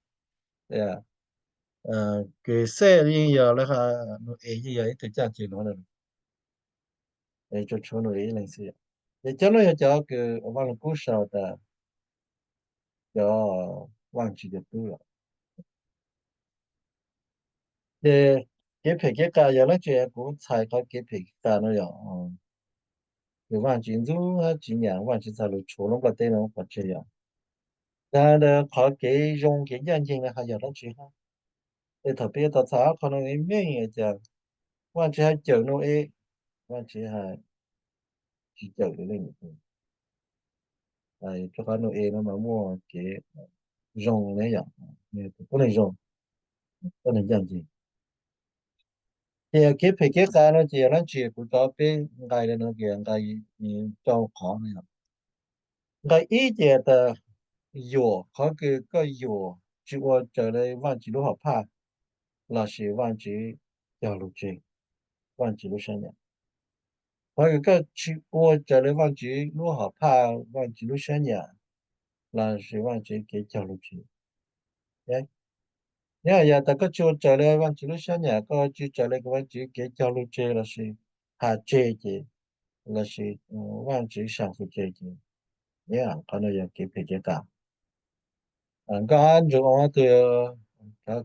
Kws xej yeej yog lawv, Nau-es yeej yog ib tug caj nceeg nuav, rua tshuav Nau-es ib leeg xwb. Ces cov nuav yog cov kws Vaaj Lug Kub sau tas cov Vaajtswv cov tub lawm. Ces kev phem kev qas yog leej twg? Kuv txhais qhov kev phem kev qas no yog kws Vaajtswv ntxub hab tsis nyam, Vaajtswv txhaj lug tshuav lub nplaj teb no pov tseg yog. Tag ntawd qhov kev zoo kev ncaj nceeg no ho yog dlaab tsi hab? Es thaum peb tau txhais qhov no meej cas Vaajtswv hais cawm Nau-es, Vaajtswv hais tsis cawm leej twg? Rua qhov Nau-es no mas muaj kev zoo ne yom, tuab neeg zoo, tuab neeg ncaj nceeg. Ces kev phem kev qas no ces yog dlaab tsi? Kuv rov peb nqai le no ces nqai rau qhov no yog, nqai ib ces tas yuam, qhov kws koj yuam tsis ua raws le Vaajtswv lub hom phaj lossis Vaajtswv cog lug tseg, Vaajtswv lub sab nyam. Qhov kws koj tsis ua raws le Vaajtswv lub hom phaj, Vaajtswv lub sab nyam lossis Vaajtswv kev cog lug tseg. Yog, yog tas koj tsis ua raws le Vaajtswv lub sab nyam, koj tsis raws le Vaajtswv kev cog lug tseg lossis has tseg ces, lossis Vaajtswv sam hwm tseg ces, qhov no yog kev phem kev qas. Nkauj Ab Ntsuag Oo ob tug,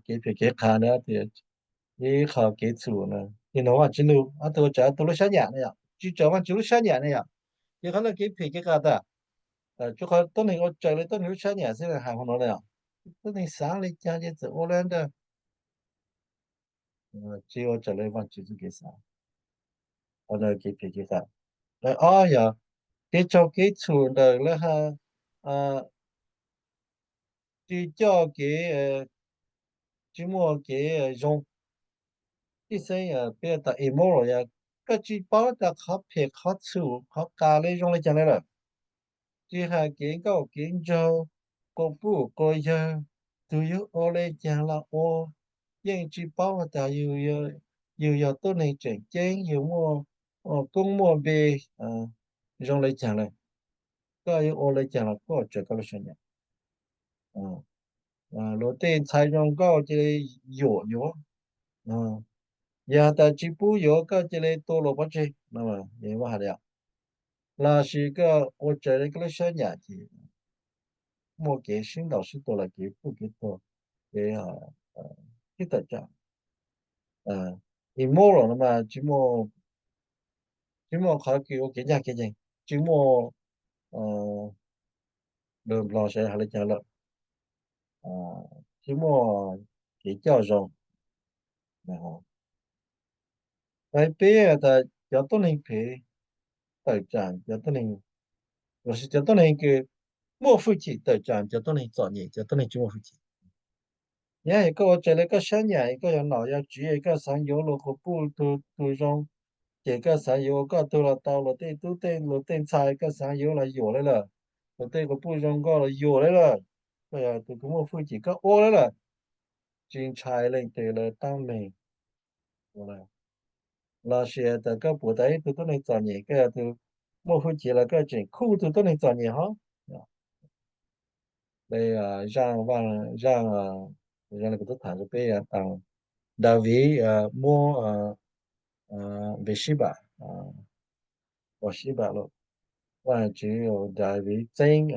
kev phem kev qas na, ib qho kev txhum na, tig nug Vaajtswv lug, ob tug ua raws ob tug lub sab nyam ne yom, tsis raws Vaajtswv lub sab nyam ne yom. Ces qhov no kev phem kev qas tas, rua qhov tuab neeg ua raws le tuab neeg lub sab nyam xwb, hais hov no ne yom. Tuab neeg xaav le caag ces txawm ua le ntawd, tsis ua raws le Vaajtswv txuj kev xaav. Qhov no kev phem kev qas. Nqai ob yog kev tsaug kev txhum ntawm lawv hab, tsis coj kev, tsis muaj kev zoo. Tib xeeb peb tas immoral yog koj tsis paub tas qhov phem qhov txhum qhov qas le zoo le caag le lawm. Tsis has kev nkauj kev nraug, quas puj quas yawg, tug yug ua le caag los ua, yeej tsis paub tas yug yog tuab neeg tseem ceeb, yug muaj koob muaj npe zoo le caag lawm. Koj yuav ua le caag los koj tsaws koj lub sab nyam. Luag tej ntxhais zoo nkauj cia li yuam yuav, yog tas tsis pub yuav koj cia li tua luag pov tseg no, hais li lossis koj ua raws le koj lub sab nyam ces muaj kev sib ntaus sib tua los kev puj kev tuag, kev sib tawm tsam. Immoral no mas tsis muaj qhov kws ua kev ncaj kev nceeg, tsis muaj, lug Nplog saib hais le caag lawm, tsis muaj kev coj zoo. Nqai peb tas cov tuab neeg phem tawm tsam cov tuab neeg, lossis cov tuab neeg kws muaj hwj chim tawm tsam cov tuab neeg txom nyem, cov tuab neeg tsis muaj hwj chim. Yog koj ua raws le koj sab nyam, koj yog nom yog tswv, koj xaav yuav luag quas puj tug zoo, ces koj xaav yuav koj tug los tau, luag tej tub tej luag tej ntxhais koj xaav yuav los yuam le lawm, luag tej quas puj zoo nkauj los yuam le lawm, koj yog tug kws muaj hwj chim koj ua le lawm, tsis ntshai leej twg lawv tab meeg. Lossis tas koj pum tas ib tug tuab neeg txom nyem, koj yog tug muaj hwj chim los koj tseem khuj tug tuab neeg txom nyem hov. Le zaaj, zaaj, zaaj le kuv tub tham rua peb tas Daviv muab Npesibas, Npesibas lawm, Vaajtswv, Daviv txeeb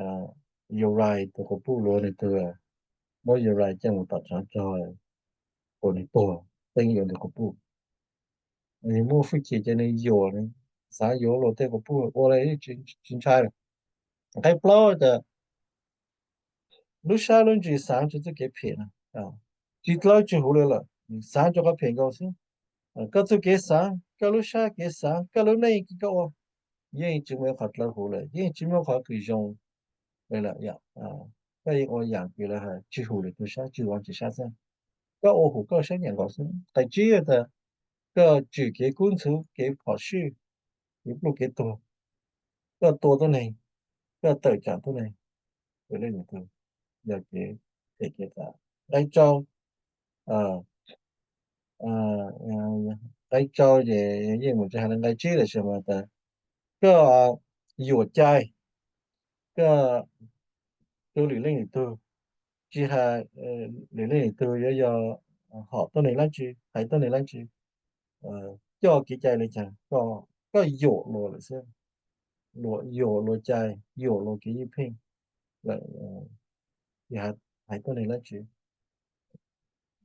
Urais tug quas puj, luag nwg tug, muab Urais coj mus tom tshaav rog, ua nwg tuag, txeeb yuav nwg quas puj. Nwg muaj hwj chim ces nwg yuam, xaav yuav luag tej quas puj ua le tsis ntshai. Nqai plaub tas lub sab lub ntsws xaav tsi txuj kev phem na. tsis dlawb tsis huv li lawm, xav rau qhov phem nkaus xwb. Koj txuj kev xav, koj lub sab kev xav, koj lub neej koj ua yeej tsis muaj ib qho dlawb huv lawm, yeej tsis muaj qhov kws zoo li lawm. Koj yeej ua yam kws lawv hais tsis huv li tus sab, tsis huv Vajtswv sab xwb. Koj ua huv koj sab nyam nkaus xwb. Qhov tsib tas koj tswm kev kub ntxhuv, kev phom sij, kev pluj kev tuag, koj tua tuab neeg, koj tawm tsam tuab neeg, yog kev phem kev qas. Nqai rau, nqai rau ces yeej mus tsis hais li nqai tsib lawm, sis mas tas koj yuam cai, koj ua lwm leej lwm tug, tsis hais lwm leej lwm tug yuav yog hom tuab neeg dab tsi, hais tuab neeg dab tsi, coj kev cai li cas, koj yuam luag lawm xwb, luag yuam luag cai, yuam luag kev ywj pheej lawm, hais tuab neeg dab tsi.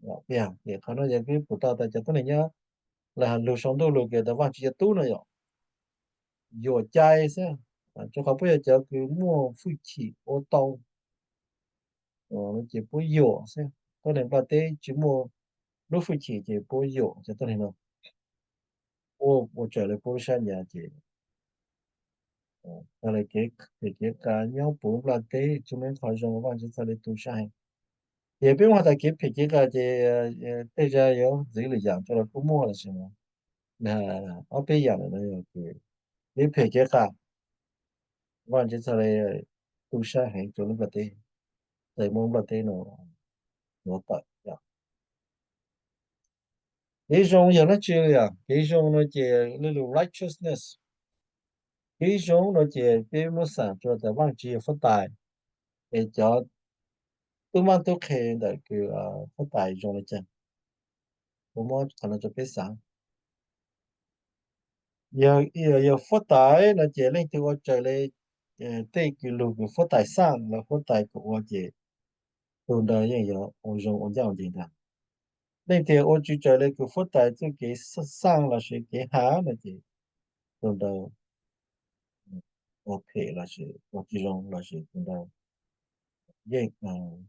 Ces qhov no yog peb pum tau tas cov tuab neeg nyob, lawv hais lug sau ntuj lug kws tas Vajtswv cov tub no yog yuam cai xwb, rau qhov puab yog cov kws muaj fwj chim ua tau, ces puab yuam xwb. Tuab neeg nplaj teb tsis muaj lub fwj chim ces puab yuam cov tuab neeg no, ua ua tsaws li puab lub sab ncav ces txhaj li kev phem kev qas nyob puv nplaj teb tsis muaj ib qho zoo, Vajtswv txhaj li tu sab heev. Ces peb muab has tas kev phem kev qas ces tej zag yuav ntxiv lwm yam rau los kuj muaj lossis ob peb yam lawm no yog kev phem kev qas, Vajtswv txhaj li tu sab heev rau lub nplaj teb, txhaj muab nplaj teb no yuav tawm. Kev zoo yog dab tsi li os? Kev zoo no ces li lus righteousness. Kev zoo no ces peb muab xam rau tas Vajtswv yog huab tais, es cov tub mab tub qhe ntawm kws huab tais zoo li cas, kuv muab qhov no rau peb xav. Yog, yog huab tais no ces leej twg ua raws li tej kws lug kws huab tais xaj los huab tais kom ua ces tus ntawd yeej yog ua zoo ua ncaj ua ncees ntag. Leej twg ua tsis raws li kws huab tais txuj kev xaj lossis kev has no ces tus ntawd ua phem lossis ua tsis zoo lossis tus ntawd yeej tawm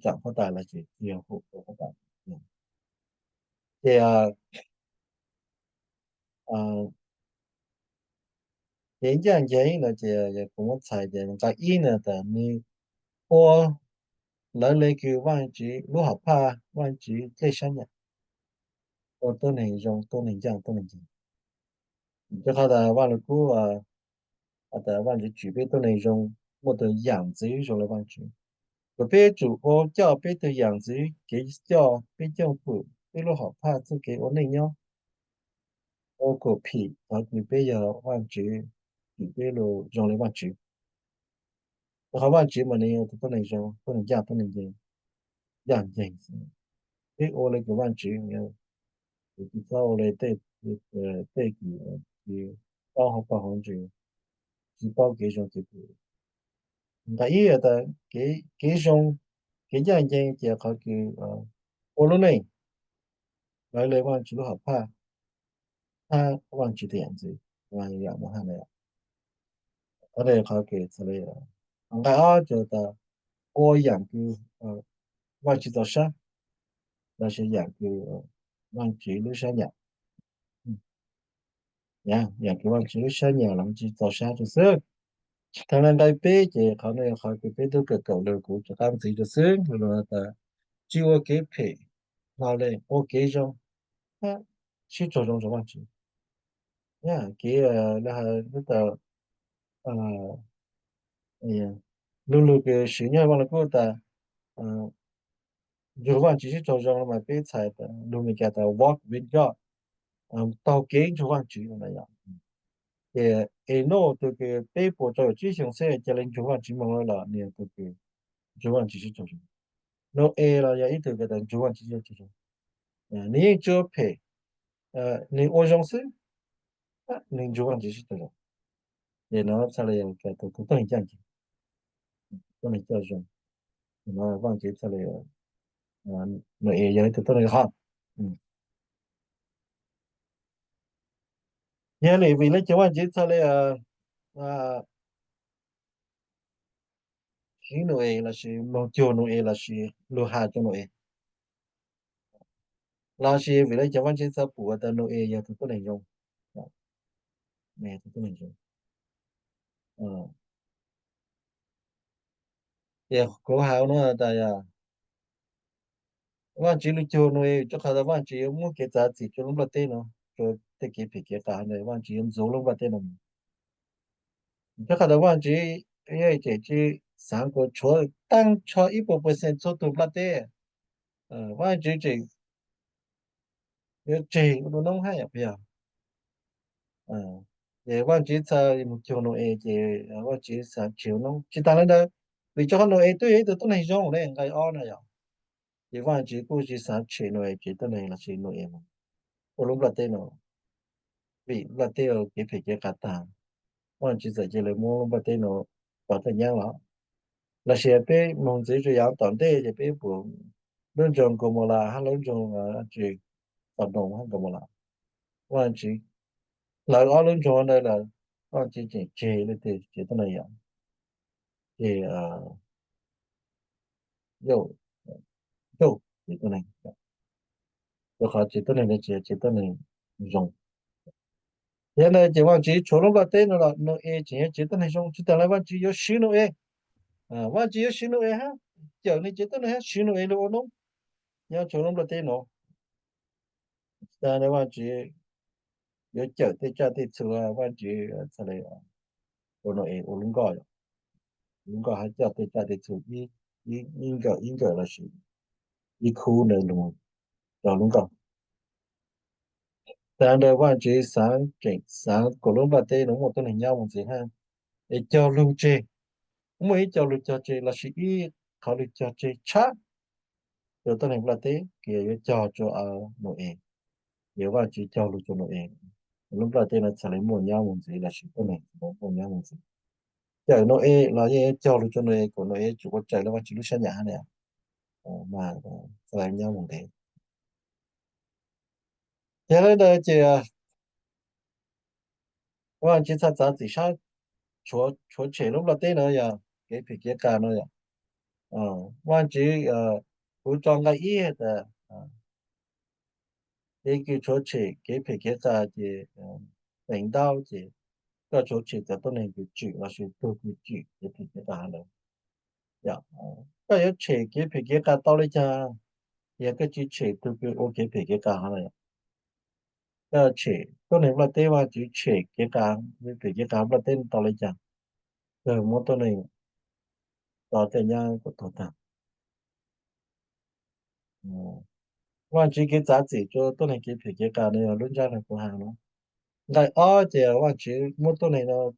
tsam huab tais lossis tsis yog huab tais. Ces kev ncaj ncees no ces kuv muab txhais tias nqai ib no tas nws ua lawv li kws Vajtswv lub hom phaj, Vajtswv dlej sab nyam, ua tuab neeg zoo, tuab neeg ncaj, tuab neeg ncees. Rau qhov tas Vaj Lug Kub has tas Vajtswv tsim peb tuab neeg zoo, muaj tus yam ntxwv zoo li Vajtswv. Kom peb tsum ua coj peb tug yam ntxwv, kev coj peb coj pum, peb lub hom phaj, txuj kev ua neej nyob, ua kom phim qhov kws peb yog Vajtswv, tsim peb zoo li Vajtswv. Rau qhov Vajtswv mas nws yog tus tuab neeg zoo, tuab neeg ncaj, tuab neeg ncees, ncaj ncees xwb. Peb ua li kws Vajtswv, kuv tsis txhob ua li tej, tej kws tsis paub hauv paus hauv ntsis, tsis paub kev zoo kev phem. Nqai ib tas kev zoo, kev ncaj ncees ces qhov kws ua lub neej lawv li Vajtswv lub hom phaj, hab Vajtswv tus yam ntxwv, yam mus hab na. Qhov qhov kws txhaj li, nqai ob ces tas ua yam kws Vajtswv txaus sab, lossis yam kws Vajtswv lub sab nyam, yam kws Vajtswv lub sab nyam los Vajtswv txaus sab rau xwb. Thaum no nqai peb ces qhov no yog qhov kws peb tub kawm kaum lug kuv rov qab ntxiv rau xwb, lug tas tsis ua kev phem, hlo li ua kev zoo, sib raug zoo rau Vajtswv. Kev lawv has tas lu lug kws siv nyob Vaj Lug Kub tas nrug Vajtswv sib raug zoo mas peb txhais lug Meskas tas walk with God, taug kev nrug Vajtswv no yom. Ces Enauj tug kws peb puas rau caum tsib xyoo xwb ca le nrug Vajtswv moog los nws yog tug kws nrug Vajtswv sib raug zoo. Nau-es los yog ib tug kws tas nrug Vajtswv sib raug zoo, nws yeej tsis ua phem, nws ua zoo xwb, nws nrug Vajtswv sib raug zoo. Ces no txhaj li tus tuab neeg ncaj ncees, tuab neeg coj zoo. No Vajtswv txhaj li, Nau-es yog ib tug tuab neeg hom. Yog li vim le caag Vajtswv txhaj li kib Nau-es lossis mloog cuag Nau-es lossis lug has rua Nau-es, lossis vim le caag Vaajtswv txhaj pum tas Nau-es yog tug tuab neeg zoo, tug tuab neeg zoo. Ces kuv has nuav tas yog Vaajtswv lug cuag Nau-es, rua qhov tas Vaajtswv yuav muab kev txav txim rua lub nplaj teb nuav, rua tej kev phem kev qas ntawd, Vaajtswv yuav ntxuav lub nplaj teb nuav mus. Rua qhov tas Vaajtswv tseem tsi xaav kuas tshuav taag nrho ib puas percent txhua tug nplaj teb, Vaajtswv tseem yuav tseg ua dua noob hab yom, puas yog? Ces Vaajtswv txhaj mus cuag Nau-es ces Vaajtswv xaav tshem ua noob. Tsi taag le ntawd, vim rua qhov Nau-es twb yog ib tug tuab neeg zoo le nqai ob na yom, ces Vaajtswv kuj tsi xaav tshem Nau-es tsev tuab neeg lossis Nau-es mus ua lub nplaj teb nuav, vim nplaj teb kev phem kev qas taag, Vaajtswv txawm cia le muab lub nplaj teb nuav rov qab nyaab los. Lossis peb moog ntxiv rua yav tom ntej ces peb pum lub nroog Kaumaulas hab lub nroog, tsi, Xaudoos hab Kaumaulas, Vaajtswv, lawv ob lub nroog ntawd lawm, Vaajtswv tseem tseg le tsev tuab neeg yom, ces yog, yog tsev tuab neeg, rua qhov tsev tuab neeg ntawd tsi yog tsev tuab neeg zoo. Yog le ntawd ces Vaajtswv tshuav lub nplaj teb nuav los Nau-es tseem yog tsev tuab neeg zoo, tsi taag le Vaajtswv yuav swv Nau-es, Vaajtswv yuav swv Nau-es hab cawm nwg tsev tuab neeg hab swv Nau-es lug ua noob nyob rua lub nplaj teb nuav. Tsi taag le Vaajtswv yuav cawm tej tsaj tej txhu, Vaajtswv txhaj le ua Nau-es ua lub nkoj, lub nkoj hab coj tej tsaj tej txhu ib nkawm ib nkawm lossis ib khub ntawd lug rua lub nkoj. Tag ntawd Vaajtswv xaav tseem xaav kuas lub nplaj teb nuav muaj tuab neeg nyob mus ntxiv hab, es cog lug tseg, muaj ib co lug cog tseg lossis ib qhov lug cog tseg tshab rua tuab neeg nplaj teb kws yuav cog rua Nau-es, yuav Vaajtswv cog lug rua Nau-es, lub nplaj teb nuav txhaj le muaj nyob mus ntxiv lossis tuab neeg txhaj le muaj nyob mus ntxiv. Cawm Nau-es los yeej cog lug rua Nau-es kuas Nau-es tsum ua raws le Vaajtswv lub sab nyam hab le, mas txhaj le nyob mus ntev. Yog le ntawd ces Vaajtswv txhaj txav txim sab, tshuav tshem lub nplaj teb nuav yog kev phem kev qas nuav yom. Vaajtswv, kuv tso nqai ib tas, es kws tshuav tshem kev phem kev qas ces, feem ntau ces koj tshuav tshem cov tuab neeg kws tswm lossis tug kws tswm kev phem kev qas hab ntawd. Koj yuav tshem kev phem kev qas tau le caag, yog koj tsi tshem tug kws ua kev phem kev qas hab na yom. Koj tshem tuab neeg nplaj teb, Vaajtswv tshem kev qas, phem kev qas nplaj teb tau le caag, kawg muab tuab neeg tso tej nyab kuas tuag taag. Vaajtswv kev txav txim rua tuab neeg kev phem kev qas nuav yog lub ntsab le kuv has nuav. Nqai ob ces Vaajtswv muab tuab neeg nuav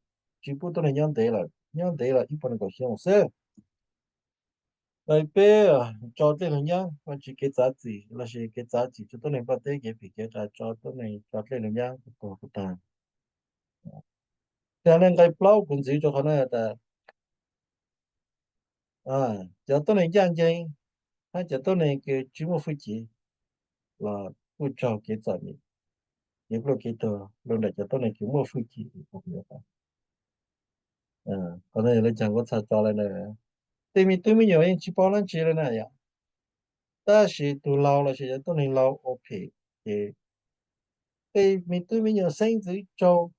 tsi pub tuab neeg nyob ntev lawm, nyob ntev los ib puas nees nkaum xyoo xwb. Nqai peb, tso dlej lug nyab, Vaajtswv kev txav txim lossis kev txav txim rua tuab neeg nplaj teb kev phem kev qas tso tuab neeg tso dlej lug nyab kuas tuag kuas taag. Tag le nqai plaub kuv ntxiv rua qhov nuav tas, cov tuab neeg ncaj nceeg hab cov tuab neeg kws tsi muaj hwj chim los kuj raug kev txom nyem, kev pluj kev tuag lug ntawm cov tuab neeg kws muaj hwj chim. Qhov nuav yog le caag kuv txhaj tso le ntawd. Tej me tub me nyuam yeej tsi paub dlaab tsi le na yom. Tab sis tug laug lossis cov tuab neeg laug ua phem ces tej me tub me nyuam xeeb ntxwv raug,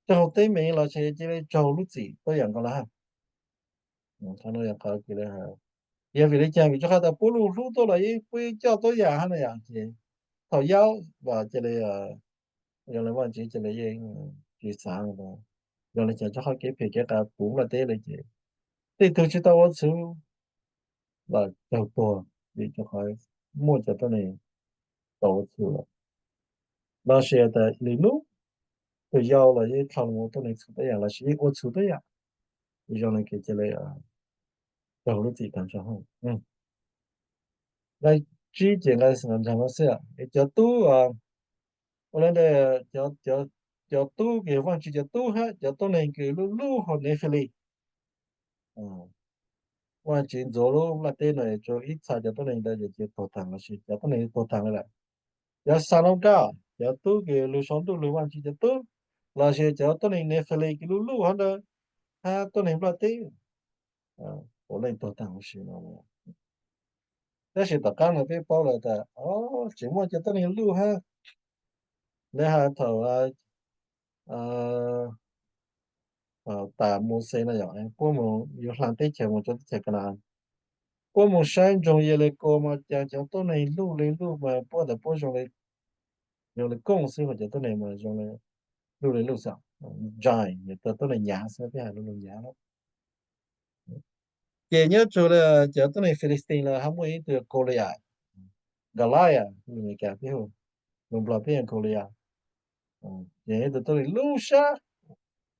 raug teeb meem lossis cia li raug lub txim tuab yaam nkaus lawm hab. Qhov nuav yog qhov kws le has, yog vim le caag? Vim rua qhov tas puab lug hlub tuab los yeej puab yeej coj tuab yaam hab na yom. Ces thaum yau los cia li, yog le Vaajtswv cia li yeej tsi xaav, yog le caag rua qhov kev phem kev qas puv nplaj teb le ces tej tug tsi tau ua txhua los raug tuag vim rua qhov muaj cov tuab neeg tau ua txhua lawm. Lossis tas lwm nub tug yau los yeej dlhau lug ua tuab neeg txhua tuab yaam lossis yeej ua txhua tuab yaam, zoo le kws cia li raug lub txim taag nrho. Nqai tsib ces nqai nraag nuav xwb, cov tub, ua le ntawd, cov tub kws Vaajtswv cov tub hab cov tuab neeg kws lub lub hauv Nefilis, Vaajtswv ntxuav lub nplaj teb nuav rua ib txha cov tuab neeg ntawd ces cia tuag taag lossis cov tuab neeg tuag taag le lawm. Cov Xalunkaj, cov tub kws lug sau ntuj lug Vaajtswv cov tub, lossis cov tuab neeg Nefilis kws lub lub hov ntawd, hab tuab neeg nplaj teb, puav leej tuag tag huv si no. Tab sis tom qab no peb paub lawm tas, o, tseem muaj cov tuab neeg luj hab. Lawv has thaum tas Mauxes no yog puab mus, yuav hla teb chaws mus rua teb chaws Kanas, puab mus saib nroog Yeleku mas cas cov tuab neeg luj le luj mas puab tas puab zoo le, zoo le kooj xwb, ho cov tuab neeg mas zoo le, luj le luj xwb, giant, yog tuab neeg nyav xwb, peb has luj luj nyav. Ces nyob rua cov tuab neeg Philistine los ho muaj ib tug Goliath, Goliath, Meskas peb hu, lus Nplog peb hu Goliath. Ces ib tug tuab neeg lub sab,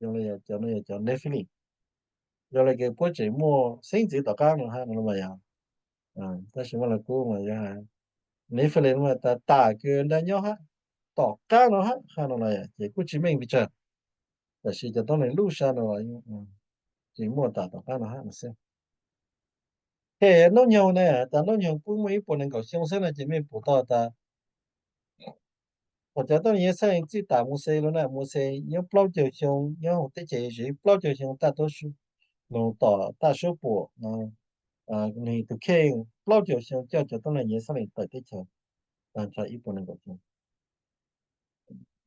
cov no yog cov Nephilim. Yog le kws puab tseem muaj xeeb ntxwv tom qab no hab no mas yog, tab sis Vaj Lug Kub mas yog has Nephilim mas tas tam kws nrag nyob hab, tom qab no hab hab no na, ces kuj tsis meej pes tsawg. Tab sis cov tuab neeg lub sab no tseem muaj tas tom qab no hab no xwb. Ces Noob Nyoog ne, tas Noob Nyoog kuj muaj ib puas nees nkaum xyoo xwb no ces mej pum tau tas thaum cov tuab neeg Yixalayees txij tas Mauxes lug na, Mauxes nyob plaub caug xyoo nyob huv teb chaws Iziv, plaub caug xyoo taj tuab su, lug tom taj suab puam, nwg tug kheej plaub caug xyoo coj cov tuab neeg Yixalayees tawm teb chaws tag nrho ib puas nees nkaum xyoo.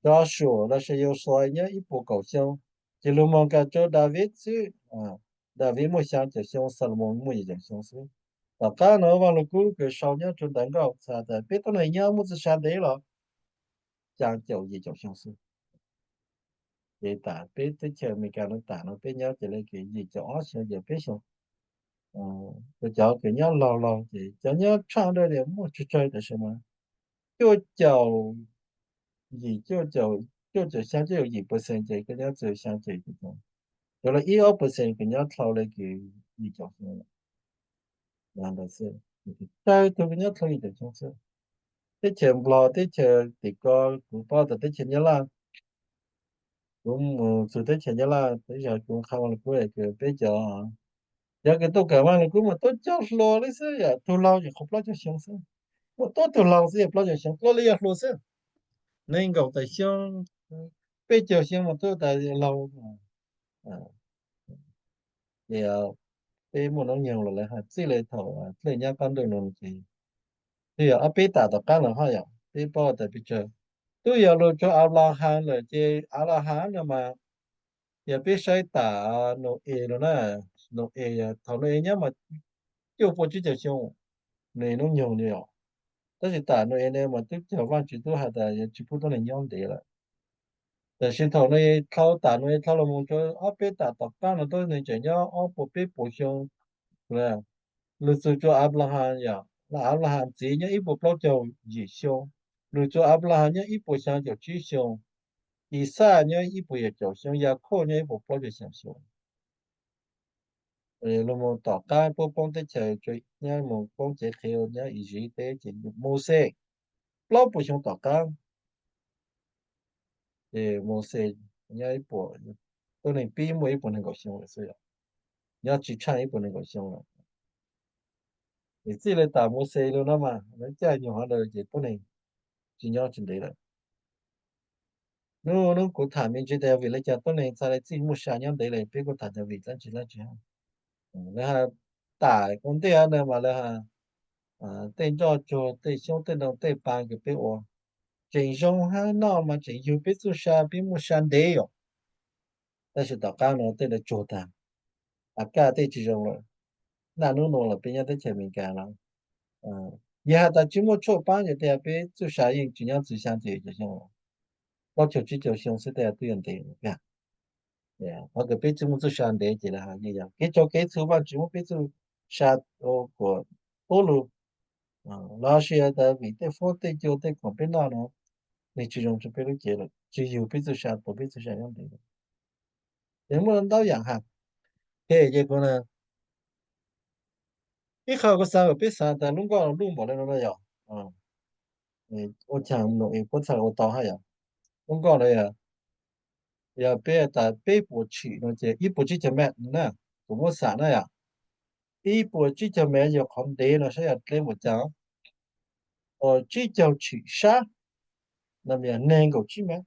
Joshua los sis Yauxuas nyob ib puas kaum xyoo, ces lug moog kag rua Daviv xwb, Daviv muaj xyaa caum xyoo, Xalumoos muaj yim caum xyoo xwb. Tom qab no Vaj Lug Kub kws sau nyob rua ntawv nkauj txhais tas peb tuab neeg nyob muaj txuj sa ntev los xyaa caum yim caum xyoo xwb. Ces tas peb teb chaws Amelikas no tas no peb nyob ces le kws yim caum ob xyoo yim caum peb xyoo. Kuv cov kws nyob laug laug ces cov nyob tshaj ntawd muaj tsawg tsawg tab sis mas cuaj caum yim, cuaj caum xyaa, cuaj caum yim percent ces kws nyob txug xyaa caum yim. Cov le ib ob percent kws nyob dlhau le kws yim caum xyoo. Ntawd xwb, tsawg tug kws nyob dlhau yim caum xyoo xwb. Teb chaws Nplog, teb chaws tim ko, kuv paub tas teb chaws Nyab Laj, kuv mus txug teb chaws Nyab Laj, tab sis kuv qha Vaj Lug Kub kws peb cov, cov kws tuaj kawm Vaj Lug Kub mas tuaj cov hluas le xwb, yog tug laug ces qhov plaub caug xyoo xwb. Muaj tuab tug laug xwb yog plaub caug xyoo, dlua le yog hluas xwb. Nees nkaum tawm xyoo, peb caug xyoo mas tuaj tas laug. Ces peb muaj noob nyoog los lawv has txij le thaum dlej nyab qab ntuj no ces twb yog ob peb tam tom qab no hab yom, peb paub tas pes tsawg. Twb yog lug rua Anplahas lawm ces Anplahas no mas yog peb saib tas Nau-es los na, Nau-es, thaum Nau-es nyob mas cuaj puas tsib caug xyoo, nws noob nyoog li os. Tab sis tas Nau-es ne mas tub caug Vaajtswv tub has tas yuav tsis pub tuab neeg nyob ntev lawm. Tab sis thaum Nau-es dlhau tas, Nau-es dlhau los mus rua ob peb tam tom qab no tuab neeg tseem nyob ob puas peb puas xyoo. Lug txug rua Anplahas yom, Anplahas txiv nyob ib puas plaub caug yim xyoo, lug rua Anplahas nyob ib puas xyaa caum tsib xyoo, Ixaj nyob ib puas yim caum xyoo, Yakhauj nyob ib puas plaub caug xyaa xyoo. Lug mus tom qab puab poob teb chaws, nyob mus poob cev qhev nyob Iziv teb ces Mauxes plaub puas xyoo tom qab, ces Mauxes nyob ib puas, tuab neeg pib muaj ib puas nees nkaum xyoo lawm xwb, nyob tsis tshaaj ib puas nees nkaum xyoo lawm. Ces txij le tas Mauxes lug no mas lawv caij nyoog hov lawm ces tuab neeg tsis nyob tsis ntev lawm. Nub, nub kuv tham me ntsis tas yog vim le caag tuab neeg txhaj le txij muaj sa nyob ntev le, peb kuj tham tas vim dlaab tsi dlaab tsi hab. Lawv has tas ua ntej no mas lawv has tej nroj tsuag, tej xyoob tej ntoo tej paa kws peb ua tseem zoo hab, noj mas tseem yug peb txuj sa, peb muaj sa ntev yom. Tab sis tom qab no tej ntawd tsuag tag, a kaj tej tsis zoo lawm. Naj nub nua los peb nyob teb chaws Amelikas no, yog has tas tsis muaj tshuaj paab ces tej peb txuj sa yeej tsis nyob txug xyaa caum yim caum xyoo, plaub caug tsib caug xyoo xwb tej twb yuav ntev. Qhov kws peb tsis muaj txuj sa ntev ces lawv has yeej yog kev tsaug kev txhua Vaajtswv muab peb txuj sa ua kuas pub lug, los sis tas vim tej fuab tej cua tej khoom peb noj no, nws tsis zoo rua peb lub cev lawm, tsis yug peb txuj sa, tuav peb txuj sa nyob ntev. Ces muaj ntau yaam has. Ces kuv, ib qho kuv xaav kom peb xaav tas lub nkoj luj npaum le no no yog, ua caag no es puab txhaj ua tau hab yom. Lub nkoj no yog, yog peb tas peb puas tshim no ces ib puas tsib caug mev na, kuv muab xam na yom. Ib puas tsib caug mev yog qhov ntev no saib yog dleb npaum caag. Tsib caug tshim sab no yog neeg nkaum tsib mev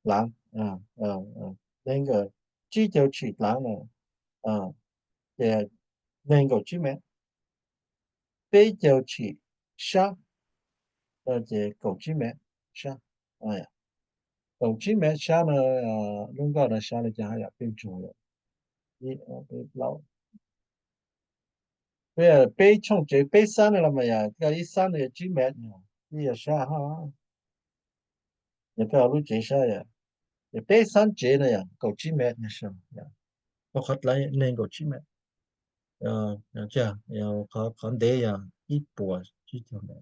dlaav, neeg nkaum tsib caug tshim dlaav no. Ces nees nkaum tsib mev, peb caug tshim sab, ces kaum tsib mev sab. Kaum tsib mev sab no, lub nkoj no sab li cas yom, peb ntsuas yom, ib, ob, peb, plaub, peb, peb tshooj tsev peb xab no los mas yog koj ib xab ntawd yog tsib mev, ib yog sab hab, yog peb lub tsev sab yom, yog peb xab tsev no yog kaum tsib mev, koj qhov dlawb nees nkaum tsib mev, qhov ntev yog ib puas tsib caug mev.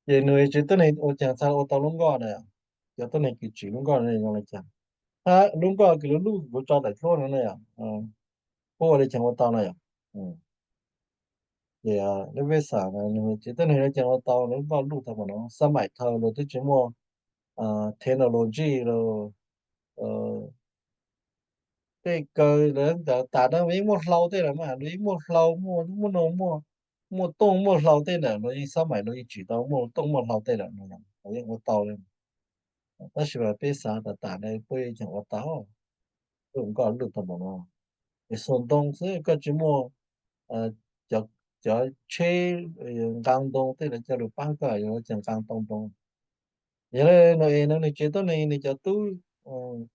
Ces nws tsev tuab neeg ua caag txha ua tau lub nkoj na, cov tuab neeg kws tsim lub nkoj no zoo li cas? Hab lub nkoj kws luj luj kuv tso daim duab no na yom, puab ua li caag ua tau na yom? Ces lub peb xav nws tsev tuab neeg no caag ua tau lub nkoj luj tau npaum no? Xab maim dhau los twb tsis muaj technology los tej kaw lawm ntawd tas na, luag yeej muaj hlau tej lawm mas, luag yeej muaj hlau, muaj, muaj no, muaj, muaj tooj muaj hlau tej ntawd, luag yeej xab maim luag yeej tsim tau muaj tooj muaj hlau tej lawm, luag yeej ua tau li. Tab sis mas peb xav tas tas na puab yeej caag ua tau lub nkoj luj tau npaum no? Es xuas ntoo xwb, koj tsis muaj cov tsheb nqaa ntoo tej lawm coj lug paab koj, yuav cas nqaa tau ntoo. Yog li no es nws tsev tuab neeg nws cov tub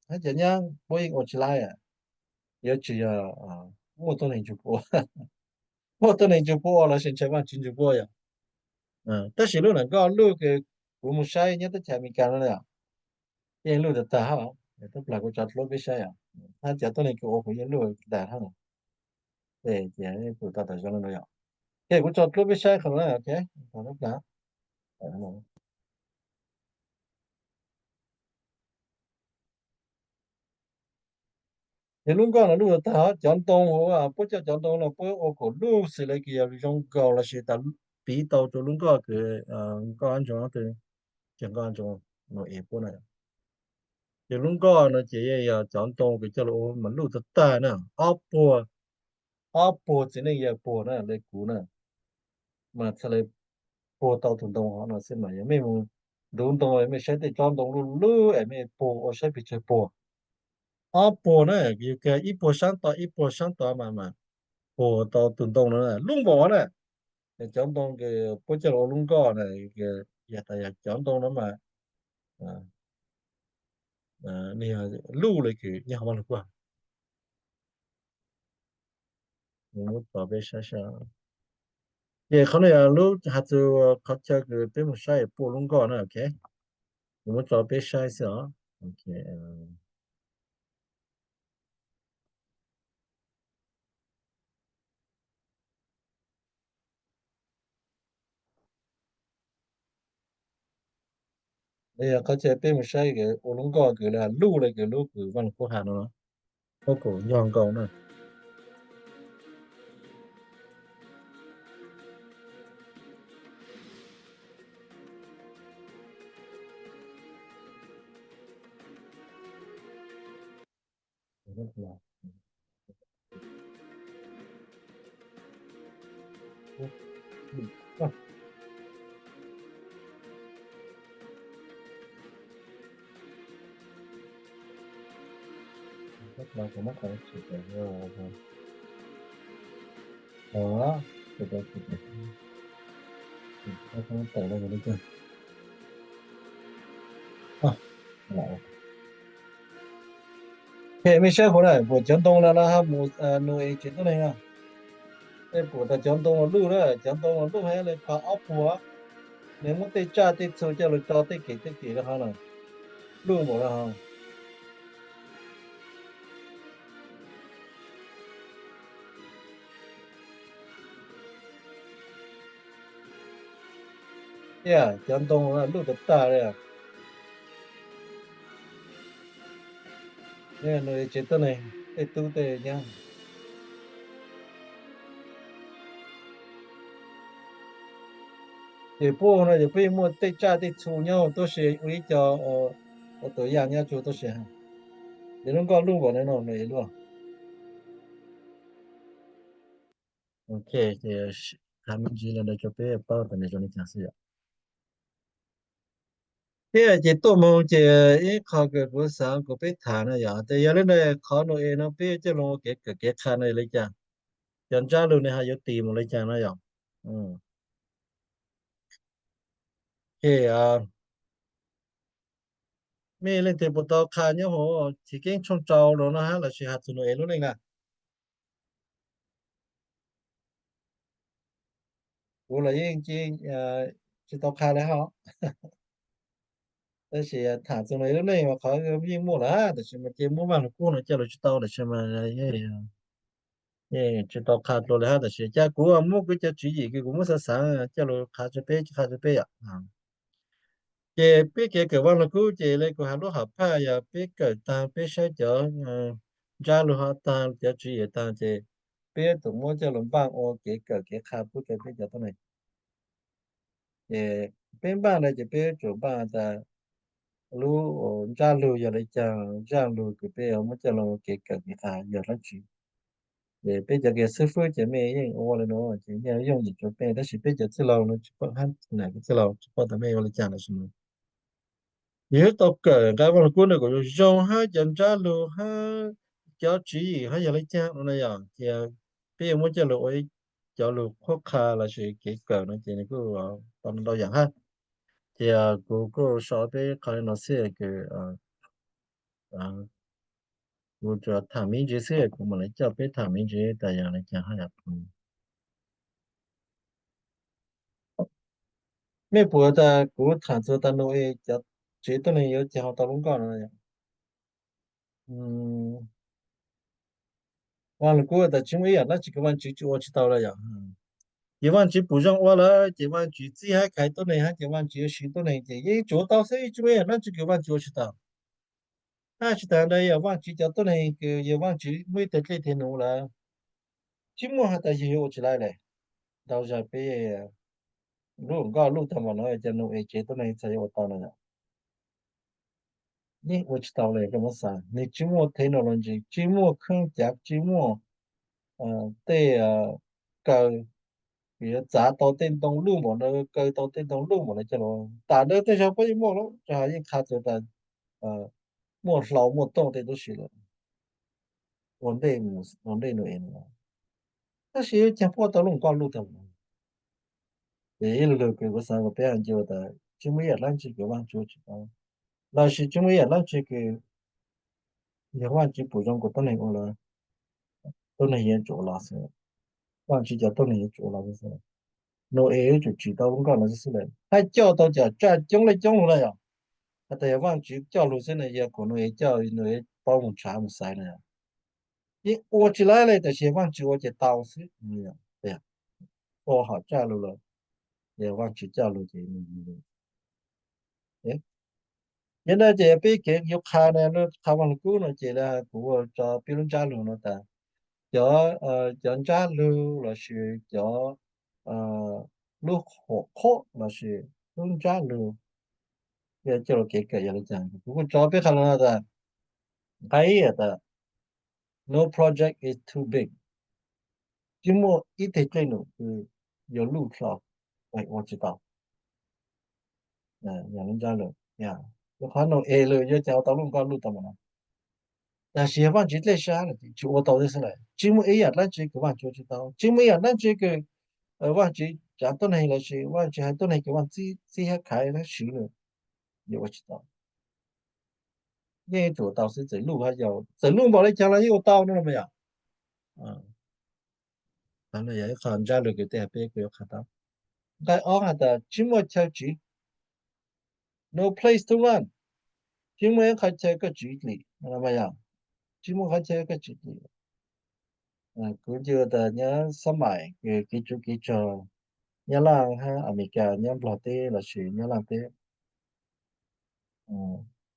hab cov nyab puab yeej ua tsis laib, yuav tsis yog muaj tuab neeg ntsug puab, muaj tuab neeg ntsug puab los sis ntshai Vaajtswv ntsug puab yom. Tab sis lub nam nkoj luj kws kuv mus saib nyob teb chaws Amelikas no yom, yeej luj tag tag hab, tab plag kuv tso dluab peb saib os, hab cov tuab neeg kws ua kuv yeej luj tag hab. Ces kuv tau tas zoo li no yom. Ces kuv tso dluab peb saib qhov no, ok, tab plag. Ces lub nkoj no luj tag, cov ntoo, puab coj cov ntoo no puab ua kom luj xws li kws yog zoo nkaus los sis tas piv tau rua lub nkoj kws, nkoj ntsoov, ces nkoj ntsoov no es puab na. Ces lub nkoj no ces yog cov ntoo kws coj lug ua mas luj tag tag na, ob puag, ob puag txiv neej yawg puag na li kuv na, mas txhad le puag tau tug ntoo hov no xwb mas yog mej mus ntuv ntoo mej saib tej tsob ntoo luj luj es mej puag ua saib pes tsawg puag. Ob puag na, yog kag ib puag saab tod ib puag saab tod mas, mas puag tau tug ntoo no luj npaum na. Cov ntoo kws puab coj lug ua lub nkoj na, yog tas yog cov ntoo no mas nwg luj le kws nyob hauv Vaaj Lug Kub Haav. Muab tso peb saib saib. Ces qhov no yog lub has txug qhov chaw kws peb mus saib puab ua lub nkoj na, ok. Kuv muab tso peb saib xwb os. Ok. Yog qhov chaw peb mus saib kws ua lub nkoj kws le luj le kws lub kws Vaaj Lug Kub Haav no, ua kom yog nkaus na. Mej saib huv na, puam cov ntoo no no ha mus nug es tsev tuab neeg no. Tej puam tas cov ntoo no luj na, cov ntoo no luj heev le, phav ob puag. Nws muab tej tsaj tej txhu coj lug tso tej kem tej kem rau hov na, luj npaum no hov. Tiag, cov ntoo luj tag tag li. Nug tsev tuab neeg tej tub tej nyab. Ces puab no ces puab yeej muaj tej tsaj tej txhu nyob tuab si, ua ib co ua tus yaj nyob tsuag tuab si. Ces lub nkoj luj npaum no no luj. Ok, ces qha me ntsis li ntawd rau peb paub tas nws zoo li cas xwb yom. Thiab ces tuaj moog ces ib qho kws kuv xaav kuas peb tham no yog tias yog li ntawd qhov Nau-es no peb coj lug ua kev kawm kev qha no yog li cas? Cov ntsab lug ne ho yuav tis mus li cas no yog? Ces mej leej twg puas tau qha nyob huv Chiv Keeb tshooj rau no hab lossis has txug Nau-es lub neej na? Kuv los yeej tsis tau qha li hab, tab sis tham txug Nau-es lub neej mas qhov yeej muaj lawm hab, tab sis mas ces muab Vaaj Lug Kub no coj lug tsis tau, tab sis mas tsis tau qha dlua li hab. Tab sis cas kuv muab kuv cov tswv yim kws kuv muab xaav xaav coj lug qha rua peb, qha rua peb yom. Ces peb kev kawm Vaaj Lug Kub ces le kuv has lub hom phaj yog peb kawm taag peb saib cov ntsab lug hov taag cov tswv yim taag ces peb yuav tsum muab coj lug npaaj ua kev kawm kev qha pub rua peb cov tuab neeg. Ces peb npaaj ntawd ces peb yuav tsum npaaj tas lub ntsab lug yog li caag, ntsab lug kws peb yuav muab coj lug ua kev kawm kev qha yog dlaab tsi. Ces peb cov kws xib fwb ces mej yeej ua le nuav ces yeej yooj yim rua peb, tab sis peb cov txwj laug no tsis paub hab, txwj laug tsis paub tas mej ua li cas lossis yog tau kawm nqai Vaaj Lug Kub no kuas zoo zoo hab cov ntsab lug hab cov tswv yim hab yog li caag no na yog ces peb yuav muab coj lug ua ib cov lug qhuab qha lossis kev kawm no ces nws kuj tau ntau yaam hab. Ces kuv kuj sau peb qhov li no xwb kws kuv tham me ntsis xwb kuv mam li coj peb tham me ntsis tas yog li caag hab. Mej puas tas kuv tham txug tas Nau-es cov tsev tuab neeg yuav caag ua tau lub nkoj no? Vaaj Lug Kub tas tsis muaj ib yaam dlaab tsi kws Vaajtswv tsis ua tsis tau lawm yom. Ces Vaajtswv pum zoo ua lawm ces Vaajtswv txib hab khaiv tuab neeg hab ces Vaajtswv yuav siv tuab neeg ces yeej tsuas ua tau xwb, tsis muaj ib yaam dlaab tsi kws Vaajtswv ua tsis tau. Hab tsis tas ntawd yog Vaajtswv cov tuab neeg kws yog Vaajtswv muaj ib tug dlej tug num lawm, tsis muaj has tas yug yuav ua tsis laib le. Ntau zag peb lub nkoj luj tag npaum no cov Nau-es tsev tuab neeg txhaj yuav ua tau no yom? Yeej ua tsis tau le, koj muab xav, nws tsis muaj technology, tsis muaj khaub cav, tsis muaj tej kaw kws yuav txav tau tej ntoo luj npaum no, kaw tau tej ntoo luj npaum no coj lug. Tam ntawd tej zag puab yeej muaj lawm, rau hab yeej qha txug tas muaj hlau muaj tooj tej tuab si lawm ua ntej Nau-es no. Tab sis caag puab tau lub nkoj luj tag npaum no? Ces ib lug lug kws kuv xaav kuas peb has ncua tas tsis muaj ib yaam dlaab tsi kws Vaajtswv ua tsis tau, lossis tsis muaj ib yaam dlaab tsi kws yog Vaajtswv pum zoo kuas tuab neeg ua lawm, tuab neeg yuav tsum ua los xwb, Vaajtswv cov tuab neeg yuav tsum ua los xwb. Nau-es yuav tsum tsim tau lub nkoj no xwb xwb lawm, hab coj tau cov tsaj coob leej coob lug na yom. Has tas yog Vaajtswv coj lug xwb na, yog kuas Nau-es coj, Nau-es paub moog tshav moog xaiv na yom. Yeej ua tsis laib le, tab sis yog Vaajtswv ua ces tau xwb. Ua hom tsaj lug lawm, yog Vaajtswv coj lug ces yog ntawd ces peb kev yuav qha na, qha Vaaj Lug Kub no ces kuv ua tso peb lub ntsab lug no tas cov, cov ntsab lug lossis cov lub qhuam qhuab lossis lub ntsab lug yog coj lug kev kawm yog li cas. Kuv kuj tso peb qha lug no tas, nqai ib tas, no project is too big, tsis muaj ib teg dlej num kws yuav luj hlo, ua tsis tau. Yog lub ntsab lug, rua qhov Nau-es lawm yuav caag ua tau lub nkoj luj tau mas no. Tab sis yog Vaajtswv dlej sab lawm tsis ua tau xwb lawm, tsis muaj ib yaam dlaab tsi kws Vaajtswv ua tsis tau, tsis muaj ib yaam dlaab tsi kws Vaajtswv tsav tuab neeg lossis Vaajtswv haiv tuab neeg kws Vaajtswv txib hab khaiv hab swv lawm yuav ua tsis tau. Yeej yuav tsum ua tau xwb, txawm luj hab yau, txawm luj npaum li caag los yeej ua tau no mas yom. Yog ib qho ntsab lug kws tej hab peb kuj yuav qha tau. Nqai ob has tas tsis muaj chaw tsiv, no place to run, tsis muaj ib qhov chaw koj tsiv dlim mas yog, tsis muaj qhov chaw koj tsiv dlim. Kuv ncw tas nyob xab maim kev tsuv kev tsog, Nyab Laj hab Amelikas, nyob Nplog teb lossis Nyab Laj teb,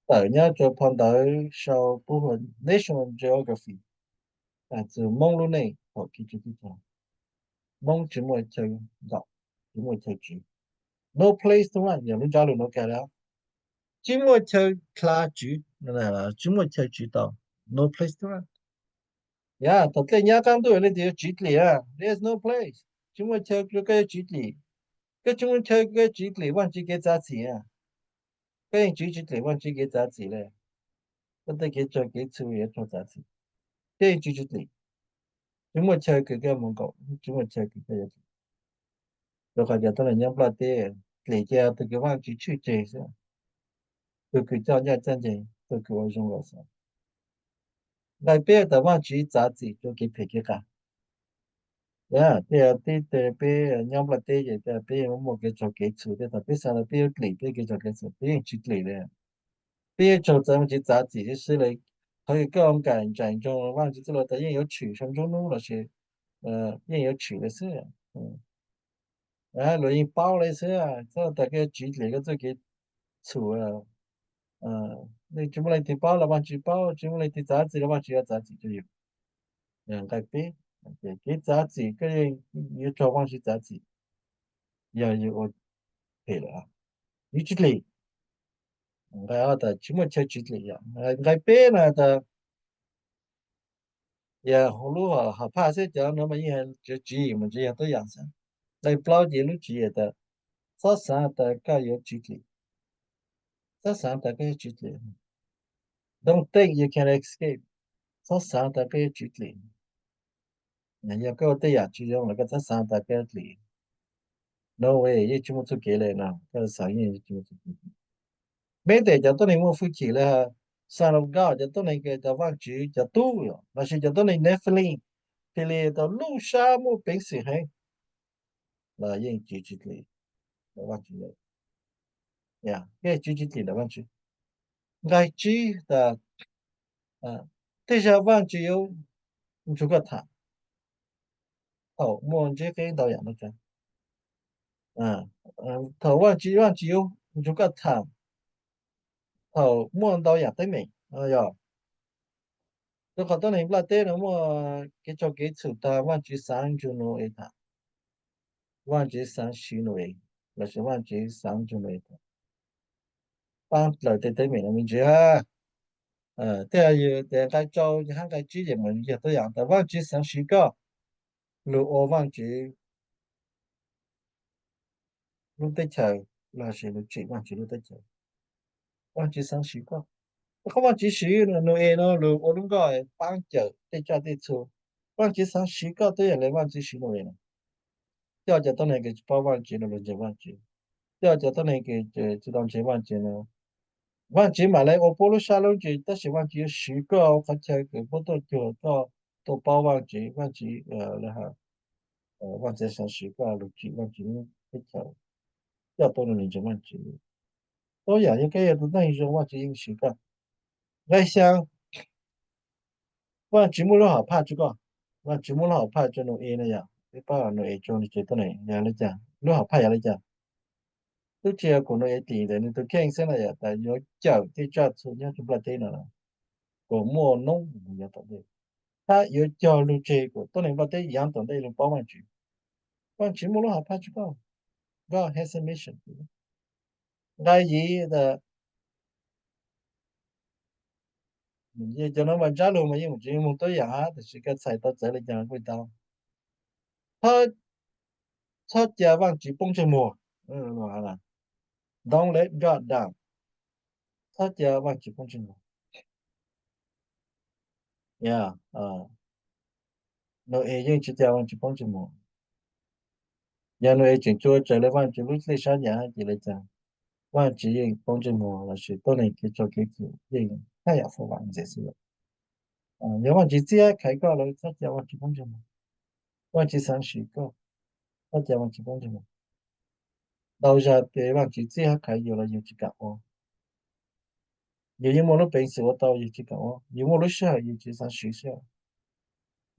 tawm nyob rua phau ntawv sau pub hu National Geography, txug Moob lub neej thaum kev tsuv kev tsog, Moob tsis muaj chaw nkaum, tsis muaj chaw tsiv. No place to run yog lub ntsab lug no kag le, tsis muaj chaw dlha tsiv, tsis muaj chaw tsiv tau, no place to run. Yog tom dlej nyab qaab ntuj leej twg yuav tsiv dlim a, there is no place, tsis muaj chaw rua koj yuav tsiv dlim. Koj tsis muaj chaw koj yuav tsiv dlim Vaajtswv kev txav txim a. Koj yeej tswv tsis dlim Vaajtswv kev txav txim le. Koj tej kev tsaug kev txhu yuav raug txav txim, koj yeej tswv tsis dlim. Tsis muaj chaw kws koj mus nkaum, tsis muaj chaw kws koj yuav dlim. Rua qhov cov tuab neeg nyob nplaj teb, dlim ces tug kws Vaajtswv tshwj tseg xwb, tug kws coj nyob coj nceeg, tug kws ua zoo lawm xwb. Nqai peb tas Vaajtswv txav txim rua kev phem kev qas. Yog tej teb peb nyob nplaj teb ces peb muaj kev tsaug kev txhu, tej thaum peb xav tas peb yuav dlim peb kev tsaug kev txhu, peb yeej tsis dlim li. Peb yeej tsaug txawv Vaajtswv txav txim sib sib le. Qhov kws koj nkam ntsais ntsoog Vaajtswv txuj lug tas yeej yuav tshwm sau nruab nub lossis yeej yuav tshwm le xwb. Luag yeej paub le xwb, txhob tas koj yuav tswv dlim koj txuj kev txhu. Tsis muaj leej twg paub los Vaajtswv paub, tsis muaj leej twg txav txim los Vaajtswv yuav txav txim rua yus. Nqai peb, kev txav txim koj yeej yuav raug Vaajtswv txav txim yog yus ua phem lawm, yus tsis dlim. Nqai ob tas tsis muaj chaw tswv dlim. Nqai peb na tas yog hauv lub hom phaj xwb, cov no mas yeej hais tswv yim mus ntshe yog tuab yaam xwb. Nqai plaub ces lub tswv yim tas txhob xav tas koj yuav tswv dlim. Txhob xav tas koj yuav tswv dlim. Don't think you can escape. Txhob xav tas koj yuav tswv dlim. Yog koj ua tej yaam tsis zoo los koj txhob xav tas koj yuav dlim. No way, yeej tsis muaj txuj kev le no, koj xav yeej tsis muaj txuj kev. Peb tes cov tuab neeg muaj hwj chim le, Son of God, cov tuab neeg kws cov Vaajtswv cov tub lossis cov tuab neeg Nephilim, Nephilim tau lub sab muaj peev xwm heev los yeej tswv tsis dlim ntawm Vaajtswv. Yeej tswv tsis dlim ntawm Vaajtswv. Nqai tsib tas tej zag Vaajtswv yuav nrug koj tham thaum muaj ntsib qeb ntau yaam no. Thaum Vaajtswv, Vaajtswv yuav nrug koj tham thaum muaj ntau yaam teeb meem. Yog rua qhov tuab neeg nplaj teb no muaj kev tsaug kev txhum tag, Vaajtswv xaav nrug Nau-es tham, Vaajtswv xaav siv Nau-es, lossis Vaajtswv xaav nrug Nau-es tham, paab dlawg tej teeb meem no me ntsis hab. Tej yog tes nqai rau hab nqai tsib ces mas yog tuab yaam tas Vaajtswv xaav siv koj lug ua Vaajtswv lub teb chaws lossis lug tsim Vaajtswv lub teb chaws. Vaajtswv xaav siv koj. Rua qhov Vaajtswv siv Nau-es no lug ua lub nkoj paab cawm tej tsaj tej txhu. Vaajtswv xaav siv koj tuab yaam le Vaajtswv siv Nau-es no, coj cov tuab neeg kws tsis paub Vaajtswv no lug ntseeg Vaajtswv, coj cov tuab neeg kws tsis tau ntseeg Vaajtswv no, Vaajtswv mam le ua puab lub sab lub ntsws, tab sis Vaajtswv yuav siv koj qhov chaw kws puab tuaj cuag koj tuaj paub Vaajtswv. Vaajtswv, Vaajtswv xaav siv koj lug tsim Vaajtswv lub teb chaws, coj tuab neeg ntseeg Vaajtswv. Tuab yaam yog koj yog tug neeg zoo Vaajtswv yeej siv koj. Nqai xyaa, Vaajtswv muaj lub hom phaj rua koj. Vaajtswv muaj lub hom phaj rua Nau-es no yog, peb paub Nau-es tsaug ntawm tuab neeg yog le caag, lub hom phaj yog le caag? Tub tsi yog kuas Nau-es tim ntawm nwg tug kheej xwb no yog tas yuav cawm tej tsaj txhu nyob rua nplaj teb no kuas muaj noob mus yav tom ntej, hab yuav cog lug tseg kuas tuab neeg nplaj teb yaav tom ntej lug paub Vaajtswv. Vaajtswv muaj lub hom phaj rua koj. God has a mission. Nqai yim tas, cov nuav mas ntsab lug mas yeej mus tsis moog tuab yaam hab, tab sis koj txhais tau txawv le caag kuj tau. Txhob cia Vaajtswv poob ntsej muag. Don't let God down. Txhob cia Vaajtswv poob ntsej muag. Nau-es yeej tsis cia Vaajtswv poob ntsej muag. Yog Nau-es tseem tsi ua raws le Vaajtswv lub txij sab yaam hab ces le caag, Vaajtswv yeej poob ntsej muag lossis tuab neeg kev tsaug kev txhum yeej haj yam foob vam ntxiv xwb. Yog Vaajtswv txib hab khaiv koj lawm txhob cia Vaajtswv poob ntsej muag. Vaajtswv xaav siv koj, txhob cia Vaajtswv poob ntsej muag. Ntau zag tes Vaajtswv txib hab khaiv yus los yus tsis kaam ua. Yus yeej muaj lub peev xwm ua tau yus tsis kaam ua, yus muaj lub sij hawm yus tsis xaav siv sij hawm,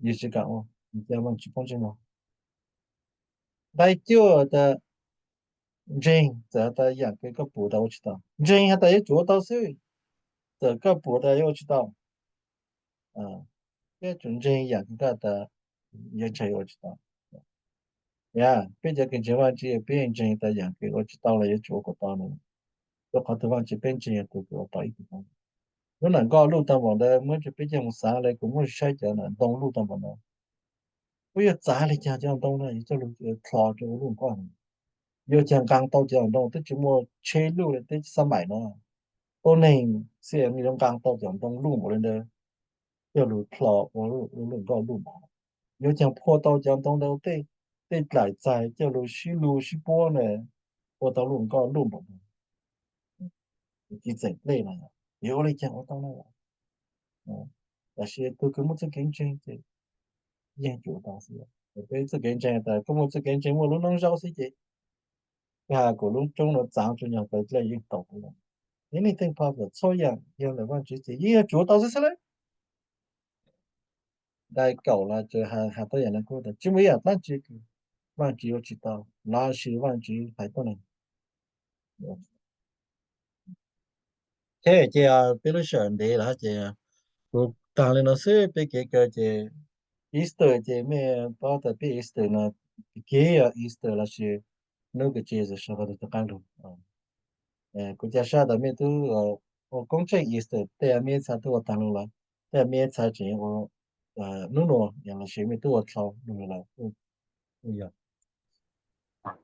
yus tsis kaam ua, yus cia Vaajtswv poob ntsej muag. Nqai cuaj tas ntseeg txawm has tas yaam kws koj pum tas ua tsis tau. Ntseeg has tas yuav tsum ua tau xwb, txawm koj pum tas yuav ua tsis tau. Koj tsum ntseeg yaam kws koj tas yuav ntshe yuav ua tsis tau. Peb cov kws ntseeg Vaajtswv peb yeej ntseeg tas yaam kws ua tsis tau los yuav tsum ua kom tau no. Rua qhov tug Vaajtswv peb ntseeg yog tug kws ua tau ib tug. Lub nam nkoj luj taag npaum ntawd muab rua peb caag mus xaav le kuas muab saib cov nam ntoo luj taag npaum ntawd, puab yuav txav le caag cov ntoo no yuav coj lug dlho rua luj nkoj no. Yuav cas nqaa tau cov ntoo twb tsis muaj tsheb luj li teb xab maim no, tuab neeg xij yuav nqaa tau cov ntoo luj npaum li ntawd coj lug dlhau ua lub nkoj luj npaum no. Yuav cas phua tau cov ntoo ntawd tej dlaim txais coj lug sib lug sib puab na, ua tau lub nkoj luj npaum no. Tsis txeem dlej no, yuav ua li cas ua tau na. Tab sis tug kws muaj txuj kev ntseeg ces yeej tsuav tau xwb. Peb txuj kev ntseeg tas koj muaj txuj kev ntseeg muaj lub noob zaub xwb ces koj has kuas lub roob no txaav tsuas nyog tawv dlej yeej tau. Anything possible, txhua yaam yog ntawm Vaajtswv ces yeej yuav tsuav tau xwb xwb lawm. Dai kaum los tsuas has tuab yaam no kuj tas tsis muaj ib yaam dlaab tsi kws Vaajtswv ua tsis tau lossis Vaajtswv hais tuab neeg. Ces peb lub sij hawm ntev lawm ces kuv taag li no xwb, peb kev kawm ces Easter ces mej paub tas peb Easter no, kev Easter lossis nub kws Jesu sawv huv tug qaab lug. Kuv ca sab tas mej tub ua koob tsheej Easter tej mej txha tub ua taag lug lawm, tej mej txha tseem ua nub nuav lossis mej tub ua dlhau lug lawm.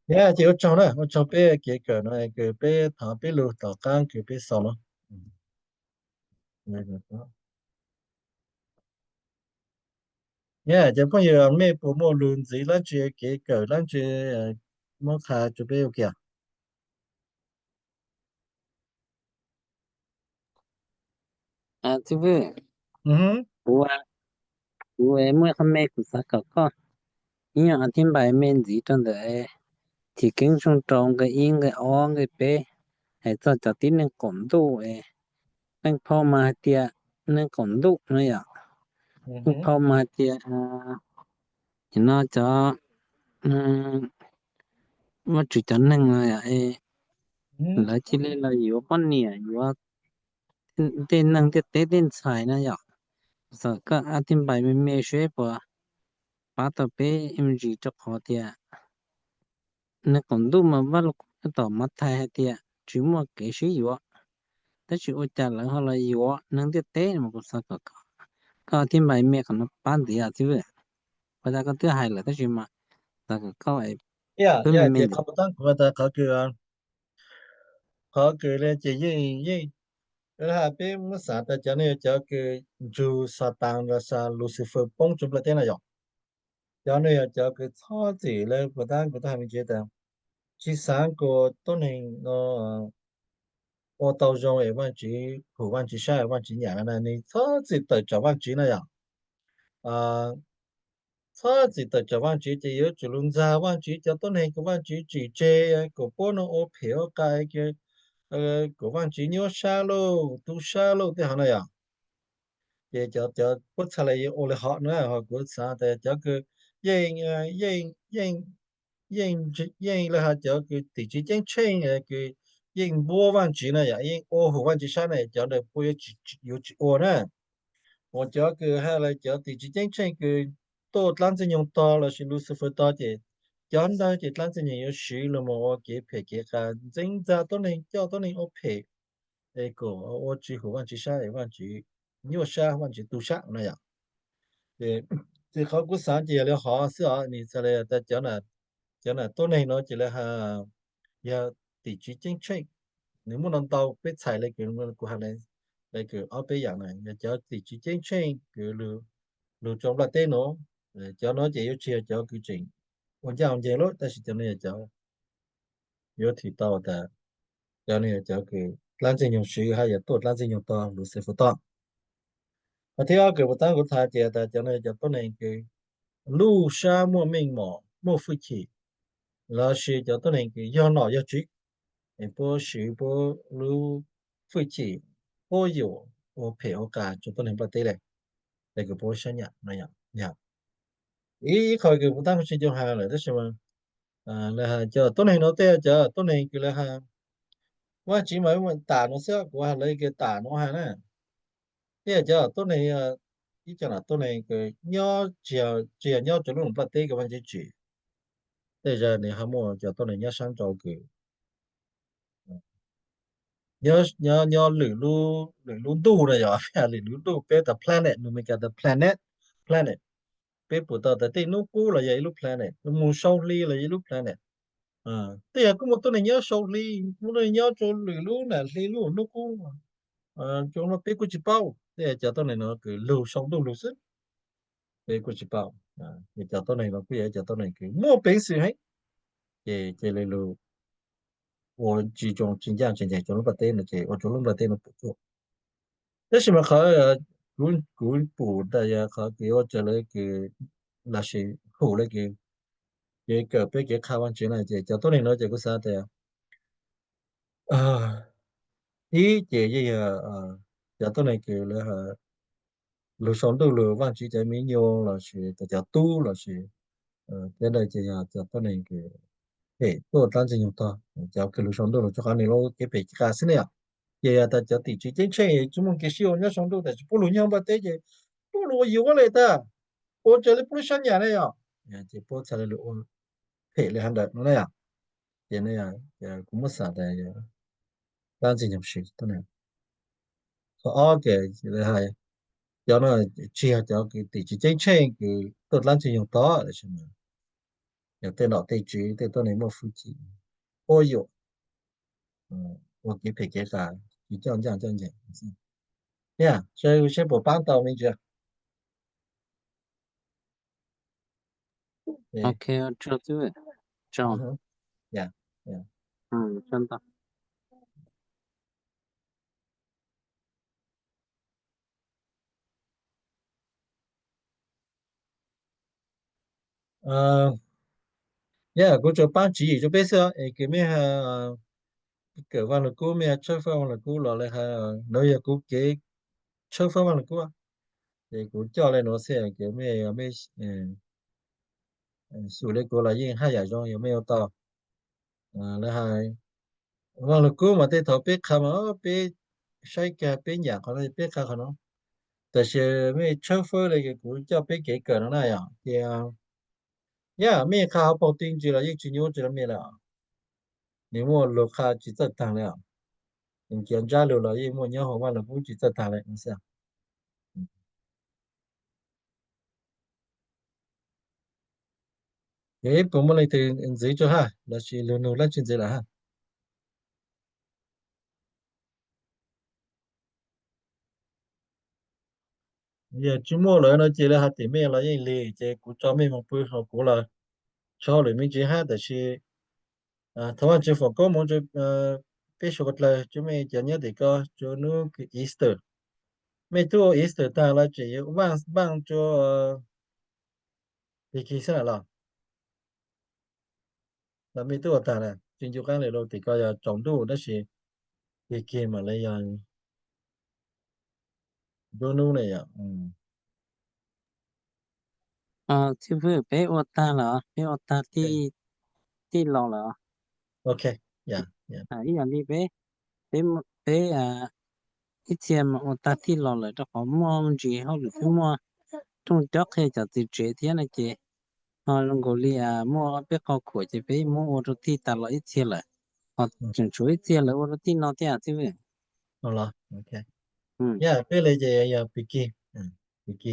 Yog ces ua tsaug na, ua tsaug peb kev kawm no kws peb thov peb lug tom qaab kws peb xaus no. Yog ces phooj ywg mej puas muaj lug ntxiv dlaab tsi, kev kawm dlaab tsi muab qha rua peb ua ke? Txiv Vwj, kuv, kuv muaj qhov me kuv xav kom koj ib nyuag thib npais me ntxiv rau ntawm Chiv Keeb tshooj rau nqe ib nqe ob nqe peb, hais txog cov tib neeg qaum ntuj es Leej Phau mas hais tias neeg qaum ntuj no yom. Leej Phau mas hais tias no cov Vajtswv cov neeg no yom, lawv cia li los yuav poj niam yuav tej neeg ntiaj teb tej ntxhais na yom. Xav kom koj thib npais me me seb puas pab tau peb me ntsis rau qhov tias neeg qaum ntuj mas Vaj Lug Kub tom Mathais hais tias tsis muaj kev sib yuav, tab sis ua cas lawv ho los yuav neeg ntiaj teb no mas kuv xav kom koj thib npais me qhov no pab ntxiv os txiv Vwj. Ua cas koj twb hais lawm tab sis mas xav kom koj pab me me ntxiv. Qhov kuv taab kuv tas qhov kws, qhov kws li ces yeej, yeej, peb muab xav tas cov no yog cov kws nrug Xatas los Lucifer poob rua nplaj teb na yom. Cov no yog cov kws txhob txwm li kuv taab kuv taab hais me ntsis tas tsis xaav kuas tuab neeg no ua tau zoo es Vaajtswv, hum Vaajtswv sab, Vaajtswv nyam na, nws txhob txwm tawm tsam Vaajtswv na yom. Txhob txwm tawm tsam Vaajtswv ces yuav tsum lug ntxag Vaajtswv cov tuab neeg kws Vaajtswv tsim tseg, kuas puab no ua phem ua qas, kuas Vaajtswv nyuaj sab lauj, tu sab lauj tej hov na yom. Ces cov, cov puab txhaj le ua li hov na, ho kuv xaav tas cov kws yeej, yeej, yeej, yeej li has cov kws tim tswv ceeb tsheej kws yeej npuab Vaajtswv na yom, yeej ua hum Vaajtswv sab na, cov ntawd puab yuav tsis ua na. Uas cov kws has le cov tim tswv ceeb tsheej kws tuaj dlaab Ntxwg Nyoog tog lossis Lucifer tog ces cov ntawd ces dlaab Ntxwg Nyoog yuav siv los mus ua kev phem kev qas ntxeev ntxag tuab neeg, coj tuab neeg ua phem, es kom ua tsis hum Vaajtswv sab es Vaajtswv nyuaj sab, Vaajtswv tu sab na yom. Ces qhov kuv xaav ces yog li hov xwb os, nws txhaj le tas cov na tuab neeg no ces li has yog tim tswv ceeb tsheej, nws muaj ntau ntau peb txhais le kws kuv has le kws ob peb yaam na yog cov tim tswv ceeb tsheej kws lug rua nplaj teb no. Cov no ces yuav tsis yog cov kws tseem ua ncaj ua nceeg lawm, tab sis cov no yog cov yuav thim tau tas cov no yog cov kws dlaab Ntxwg Nyoog siv hab yog tuaj dlaab Ntxwg Nyoog tog, Lucifer tog. Ho thib ob kws puas taab kuv txhais ces tas cov no yog cov tuab neeg kws luj sab muaj meej mom muaj fwj chim, lossis cov tuab neeg kws yog nom yog tswv, es puab siv puab lub fwj chim puab yuam ua phem ua qas rua tuab neeg nplaj teb le, es kws puab sab nyam no yog. Ib qho kws puas taab kuv tsi nco has lawm tab sis mas li has cov tuab neeg no tej cov tuab neeg kws li has Vaajtswv mas tam no xwb, kuv has lawv kws tam no has na. Tej cov tuab neeg, ib cov no tuab neeg kws nyob, tsis yog nyob rua lub nplaj teb kws Vaajtswv tsim, tej zag nws ho muaj cov tuab neeg nyob sab nrau kws nyob, nyob lwm, lwm lub ntuj na yom, lwm lub ntuj, peb tas planet, Meskas tas planet, planet. Peb pum tau tas tej nub qub los yog ib lub planet, lub moos saub hli los yog ib lub planet. Tej yam kuj muaj tuab neeg nyob sau hli, muaj tuab neeg nyob rau lwm lub nam hli lub hnub qub, rau no peb kuj tsis paub. Tej yam cov tuab neeg no kws lug sau ntuj lug xwb, peb kuj tsis paub. Ces cov tuab neeg no kuj yog cov tuab neeg kws muaj peev xwm heev, ces cia li lug ua tsis zoo tsis ncaj tsis ncees rau lub nplaj teb no ces ua rau lub nplaj teb no puas tsuaj. Tab sis mas qhov kuv pum tas yog qhov kws ua raws li kws lossis hum li kws kev kawm peb kev qha Vaajtswv na ces cov tuab neeg no ces kuv xav tias ib ces yeej yog cov tuab neeg kws lawv lug sau ntuj lug Vaajtswv cov me nyuam lossis cov tub lossis tej ntawd ces yog cov tuab neeg kws phem tuaj dlaab Ntxwg Nyoog tog, cov kws lug sau ntuj lug rau qhov nws lub kev phem kev qas xwb ne yom. Ces yog tas cov tim tswv ceeb tsheej tsis muaj kev sib ua nyob sau ntuj tab sis puab lug nyob nplaj teb ces puab lug ua yuav le tag, ua raws li puab lub sab nyam ne yom, ces puab txhaj le lug ua phem li hov ntawd no na yom. Ces kuv muab xaam tas dlaab Ntxwg Nyoog siv tuab neeg. Qhov ob ces hais cov no tsis yog cov kws tim tswv ceeb tsheej kws tuaj dlaab Ntxwg Nyoog tog, tab sis yog tej nom tej tswv tej tuab neeg muaj hwj chim, ua yuam, ua kev phem kev qas, tsis coj ncaj coj ncees. Seb puas paab tau me ntsis. Ok, tsaug xwb. Tsaug. Tsaug ntau. Yog kuv tsuas paab tswv yim rau peb xwb es kws mej kawm Vaaj Lug Kub, mej tshawb fawb Vaaj Lug Kub los li hais, nuav yog kuv kev tshawb fawb Vaaj Lug Kub, ces kuv coj li nuav xwb, kws mej, mej xum li kuv los yeej haj yam zoo, yog mej ua tau. Lawv hais Vaaj Lug Kub mas tej thaum peb qha mas peb saib kag peb nyaam qhov no peb qha qhov no, tab sis mej tshawb fawb li kuv coj peb kev kawm no na yom, ces yog mej qha hauv paus ti ntsis los yeej tsis nyuaj tsis lug mej lawm. Nws muaj lug qha tsis txawj taag li os. Nws cia ntsab lug los yeej muaj nyob hauv Vaaj Lug Kub tsis txawj taag li. Ces puas muaj leej twg ntxiv tso hab lossis lug nug dlaab tsi ntxiv lawm hab? Yog tsis muaj lawm no ces lawv hais tim mej los yeej lig, ces kuv tso mej moog pw hauv kuv los tsis hauj lwm me ntsis hab, tab sis thov Vaajtswv foom koob moov rua peb suav dlawg, rua mej cov nyob tim ko rua nub kws Easter. Mej tub ua Easter taag los tseem yuav vaaj rua Pig xwb na los? Los mej tub ua taag na, tsis ncu qaab le lug, tim ko yog tsaus ntuj tab sis Pig mam li yog nruab nub ne yom. Txiv Fwj, peb ua taag lawm, peb ua taag tij laus lawm. Ok, ib yam li peb, peb, peb ib txhia mas ua taag tij laus lawm rau qhov muaj ntsis hauj lwm thiab muaj rooj cob qhia cov txiv tsev thiab no ces ho zoo nkaus li muaj peb qhov khuam ces peb muab ua rau tij tas los ib txhia lawm, ho tseem tshuav ib txhia lawv ua rau tij no thiab Txiv Fwj. Yog peb le ces yog Pig, Pig,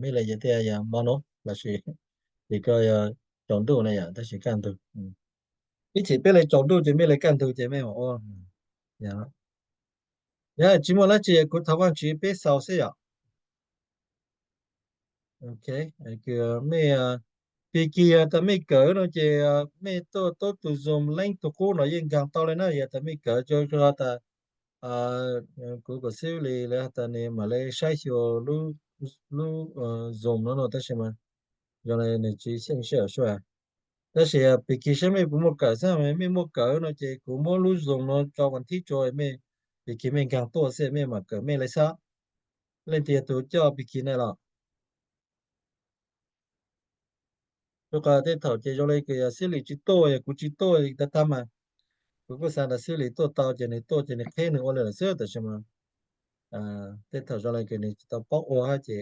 mej le ces thiaj yog mo no lossis tim ko yog tsaus ntuj na yom, tab sis kaj ntug. Ib chim peb le tsaus ntuj ces mej le kaj ntug ces mej mam ua. Yog tsis muaj dlaab tsi, kuv thov Vaajtswv peb xaus xwb yom. Ok, mej, Pig tas mej kawm no ces mej tuaj tub tus Zoom leej tug qub no yeej nkaag tau le na, yog tas mej kawm rua tas kuv kuv xib li lawv tas nws mam le saib xyuas lub Zoom no no tab sis mas zoo li nws tsis xyeej sij hawm sua. Tab sis Pig saib mej puas muaj kawm xwb, mej muaj kawm no ces kuv muab lub Zoom no tso vas thib rua mej, Pig mej nkaag tuaj xwb mej mam kawm mej le xwb. Leej twg yog tus coj Pig na los? Rua qhov tej thaum ces zoo li kws yog xib li tsis tuaj, yog kuv tsis tuaj tag tag mas kuv kuj xav tas xib li tuaj tau ces nws tuaj ces nws qheb nws ua li lawm xwb, tab sis mas tej thaum zoo li kws nws tsis tau paub ua hab ces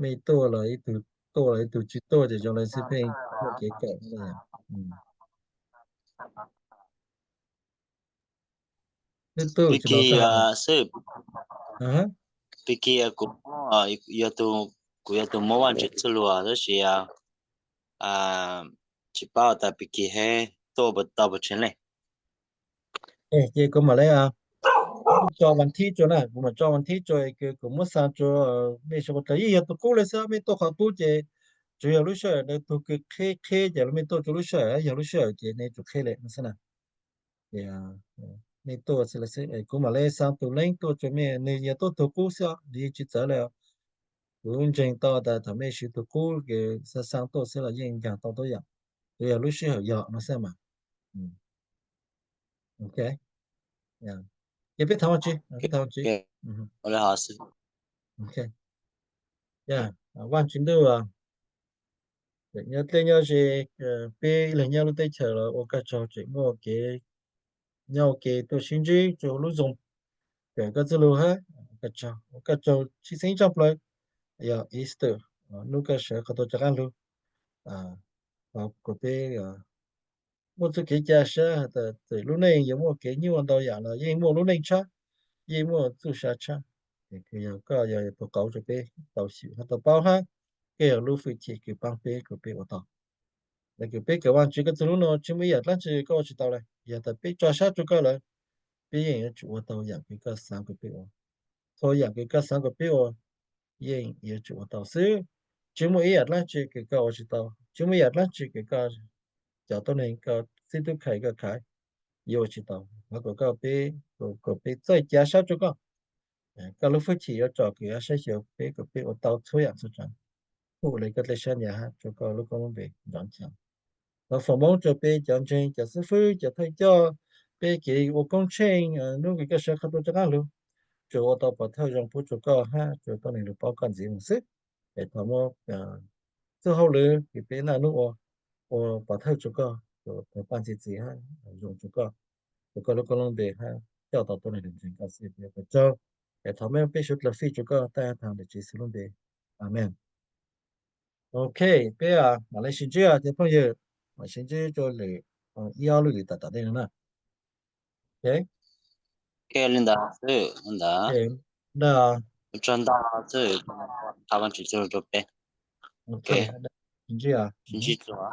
mej tuaj los ib tug, tuaj los ib tug, tsis tuaj ces zoo li xwb pheej muaj kev kawm. Pig, xib, Pig, kuv, kuv yog tus muab Vaajtswv txuj lug tab sis tsis paub tas Pig hab tuaj puas tau puas tshev leej. Ces kuv mam li tso vas thib rua na, kuv mam tso vas thib rua, kuv muab xa rua mej sawv daws, yeej yog tus qub le xwb, mej tuaj qhov qub ces tsuas yog lub sij hawm tug kws qheb qheb ces mej tuaj rua lub sij hawm, yog lub sij hawm ces nej tsum qheb le no xwb na. Nej tuaj xwb le xwb, kuv mam li xa tus link tuaj rua mej, nws yog tuaj tug qub xwb, nws yeej tsis txawv le. Kuv ntseeg tau tas thaum mej siv tus qub kws xa xa tuaj xwb los yeej ncaag tau tuab yam, tsuas yog lub sij hawm yog no xwb mas. Ok, ces peb thov Vaajtswv, peb thov Vaajtswv. Vaaj Tswv ntuj, tseem nyob dlej nyob ze, peb ib leeg nyob lub teb chaws los ua koj tsaug, tseem muaj kev nyob ua ke tuaj sib ntsib rua lub Zoom, kawm koj txuj lug hab, koj tsaug, ua koj tsaug tshwj xeeb tshaj plaws yog Easter, hnub koj sawv qhov tuaj rov qaab lug. Thov kom peb muaj txuj kev ca sab has tas txawm lub neej yuav muaj kev nyuaj ntau yam los yeej muaj lub neej tshab, yeej muaj txuj sa tshab. Es kws yog koj yog tus qauv rua peb tau xyum hab tau paub hab, koj yog lub hwj chim kws paab peb kom peb ua tau. Lawv kws peb kawm Vaajtswv koj txuj lug no tsis muaj ib yam dlaab tsi koj ua tsis tau le. Yog tas peb tso sab rua koj lawm, peb yeej yuav tsum ua tau yam kws koj xaav kom peb ua. Txhua yam kws koj xaav kom peb ua, yeej yuav tsum ua tau xwb. Tsis muaj ib yam dlaab tsi kws koj ua tsis tau, tsis muaj ib yam dlaab tsi kws koj cov tuab neeg koj xib tub khais koj khaiv yuav ua tsis tau. Thov kom koj peb, kom peb txawj ca sab rua koj. Koj lub hwj chim yuav tsom kwm hab saib xyuas peb kom peb ua tau txhua yam txhua tsav. Kuj le koj dlej sab nyav hab rua koj lub koob lub npe nrov ncha. Thov foom moob rua peb cov ntseeg, cov xib fwb, cov thawj coj, peb kev ua koob tsheej hnub kws koj sawv qhov tuaj rov qaab lug, tsuas ua tau pov thawj zoo pub rua koj hab rua tuab neeg lug paub koj ntxiv mus xwb. Es thov muab txuj hauj lwm kws peb naj nub ua, ua pov thawj rua koj, thov paab txi txiv hab zoo rua koj, rua koj lub koob lub npe hab coj tau tuab neeg lug ntseeg koj xwb. Peb ua koj tsaug, es thov muab peb suav dlawg fij rua koj taag thaum ntawm Tswv Yexus lub npe. Amees. Ok, peb mam le sib ntsib cov phooj ywg, mam sib ntsib rua lwm ib ob lub lwm tam tam dej no na. Ok, li ntawd xwb, li ntawd. Ua tsaug ntau xwb, thov Vaajtswv txuj lug rua peb. Ok, sib ntsib, sib ntsib dlua.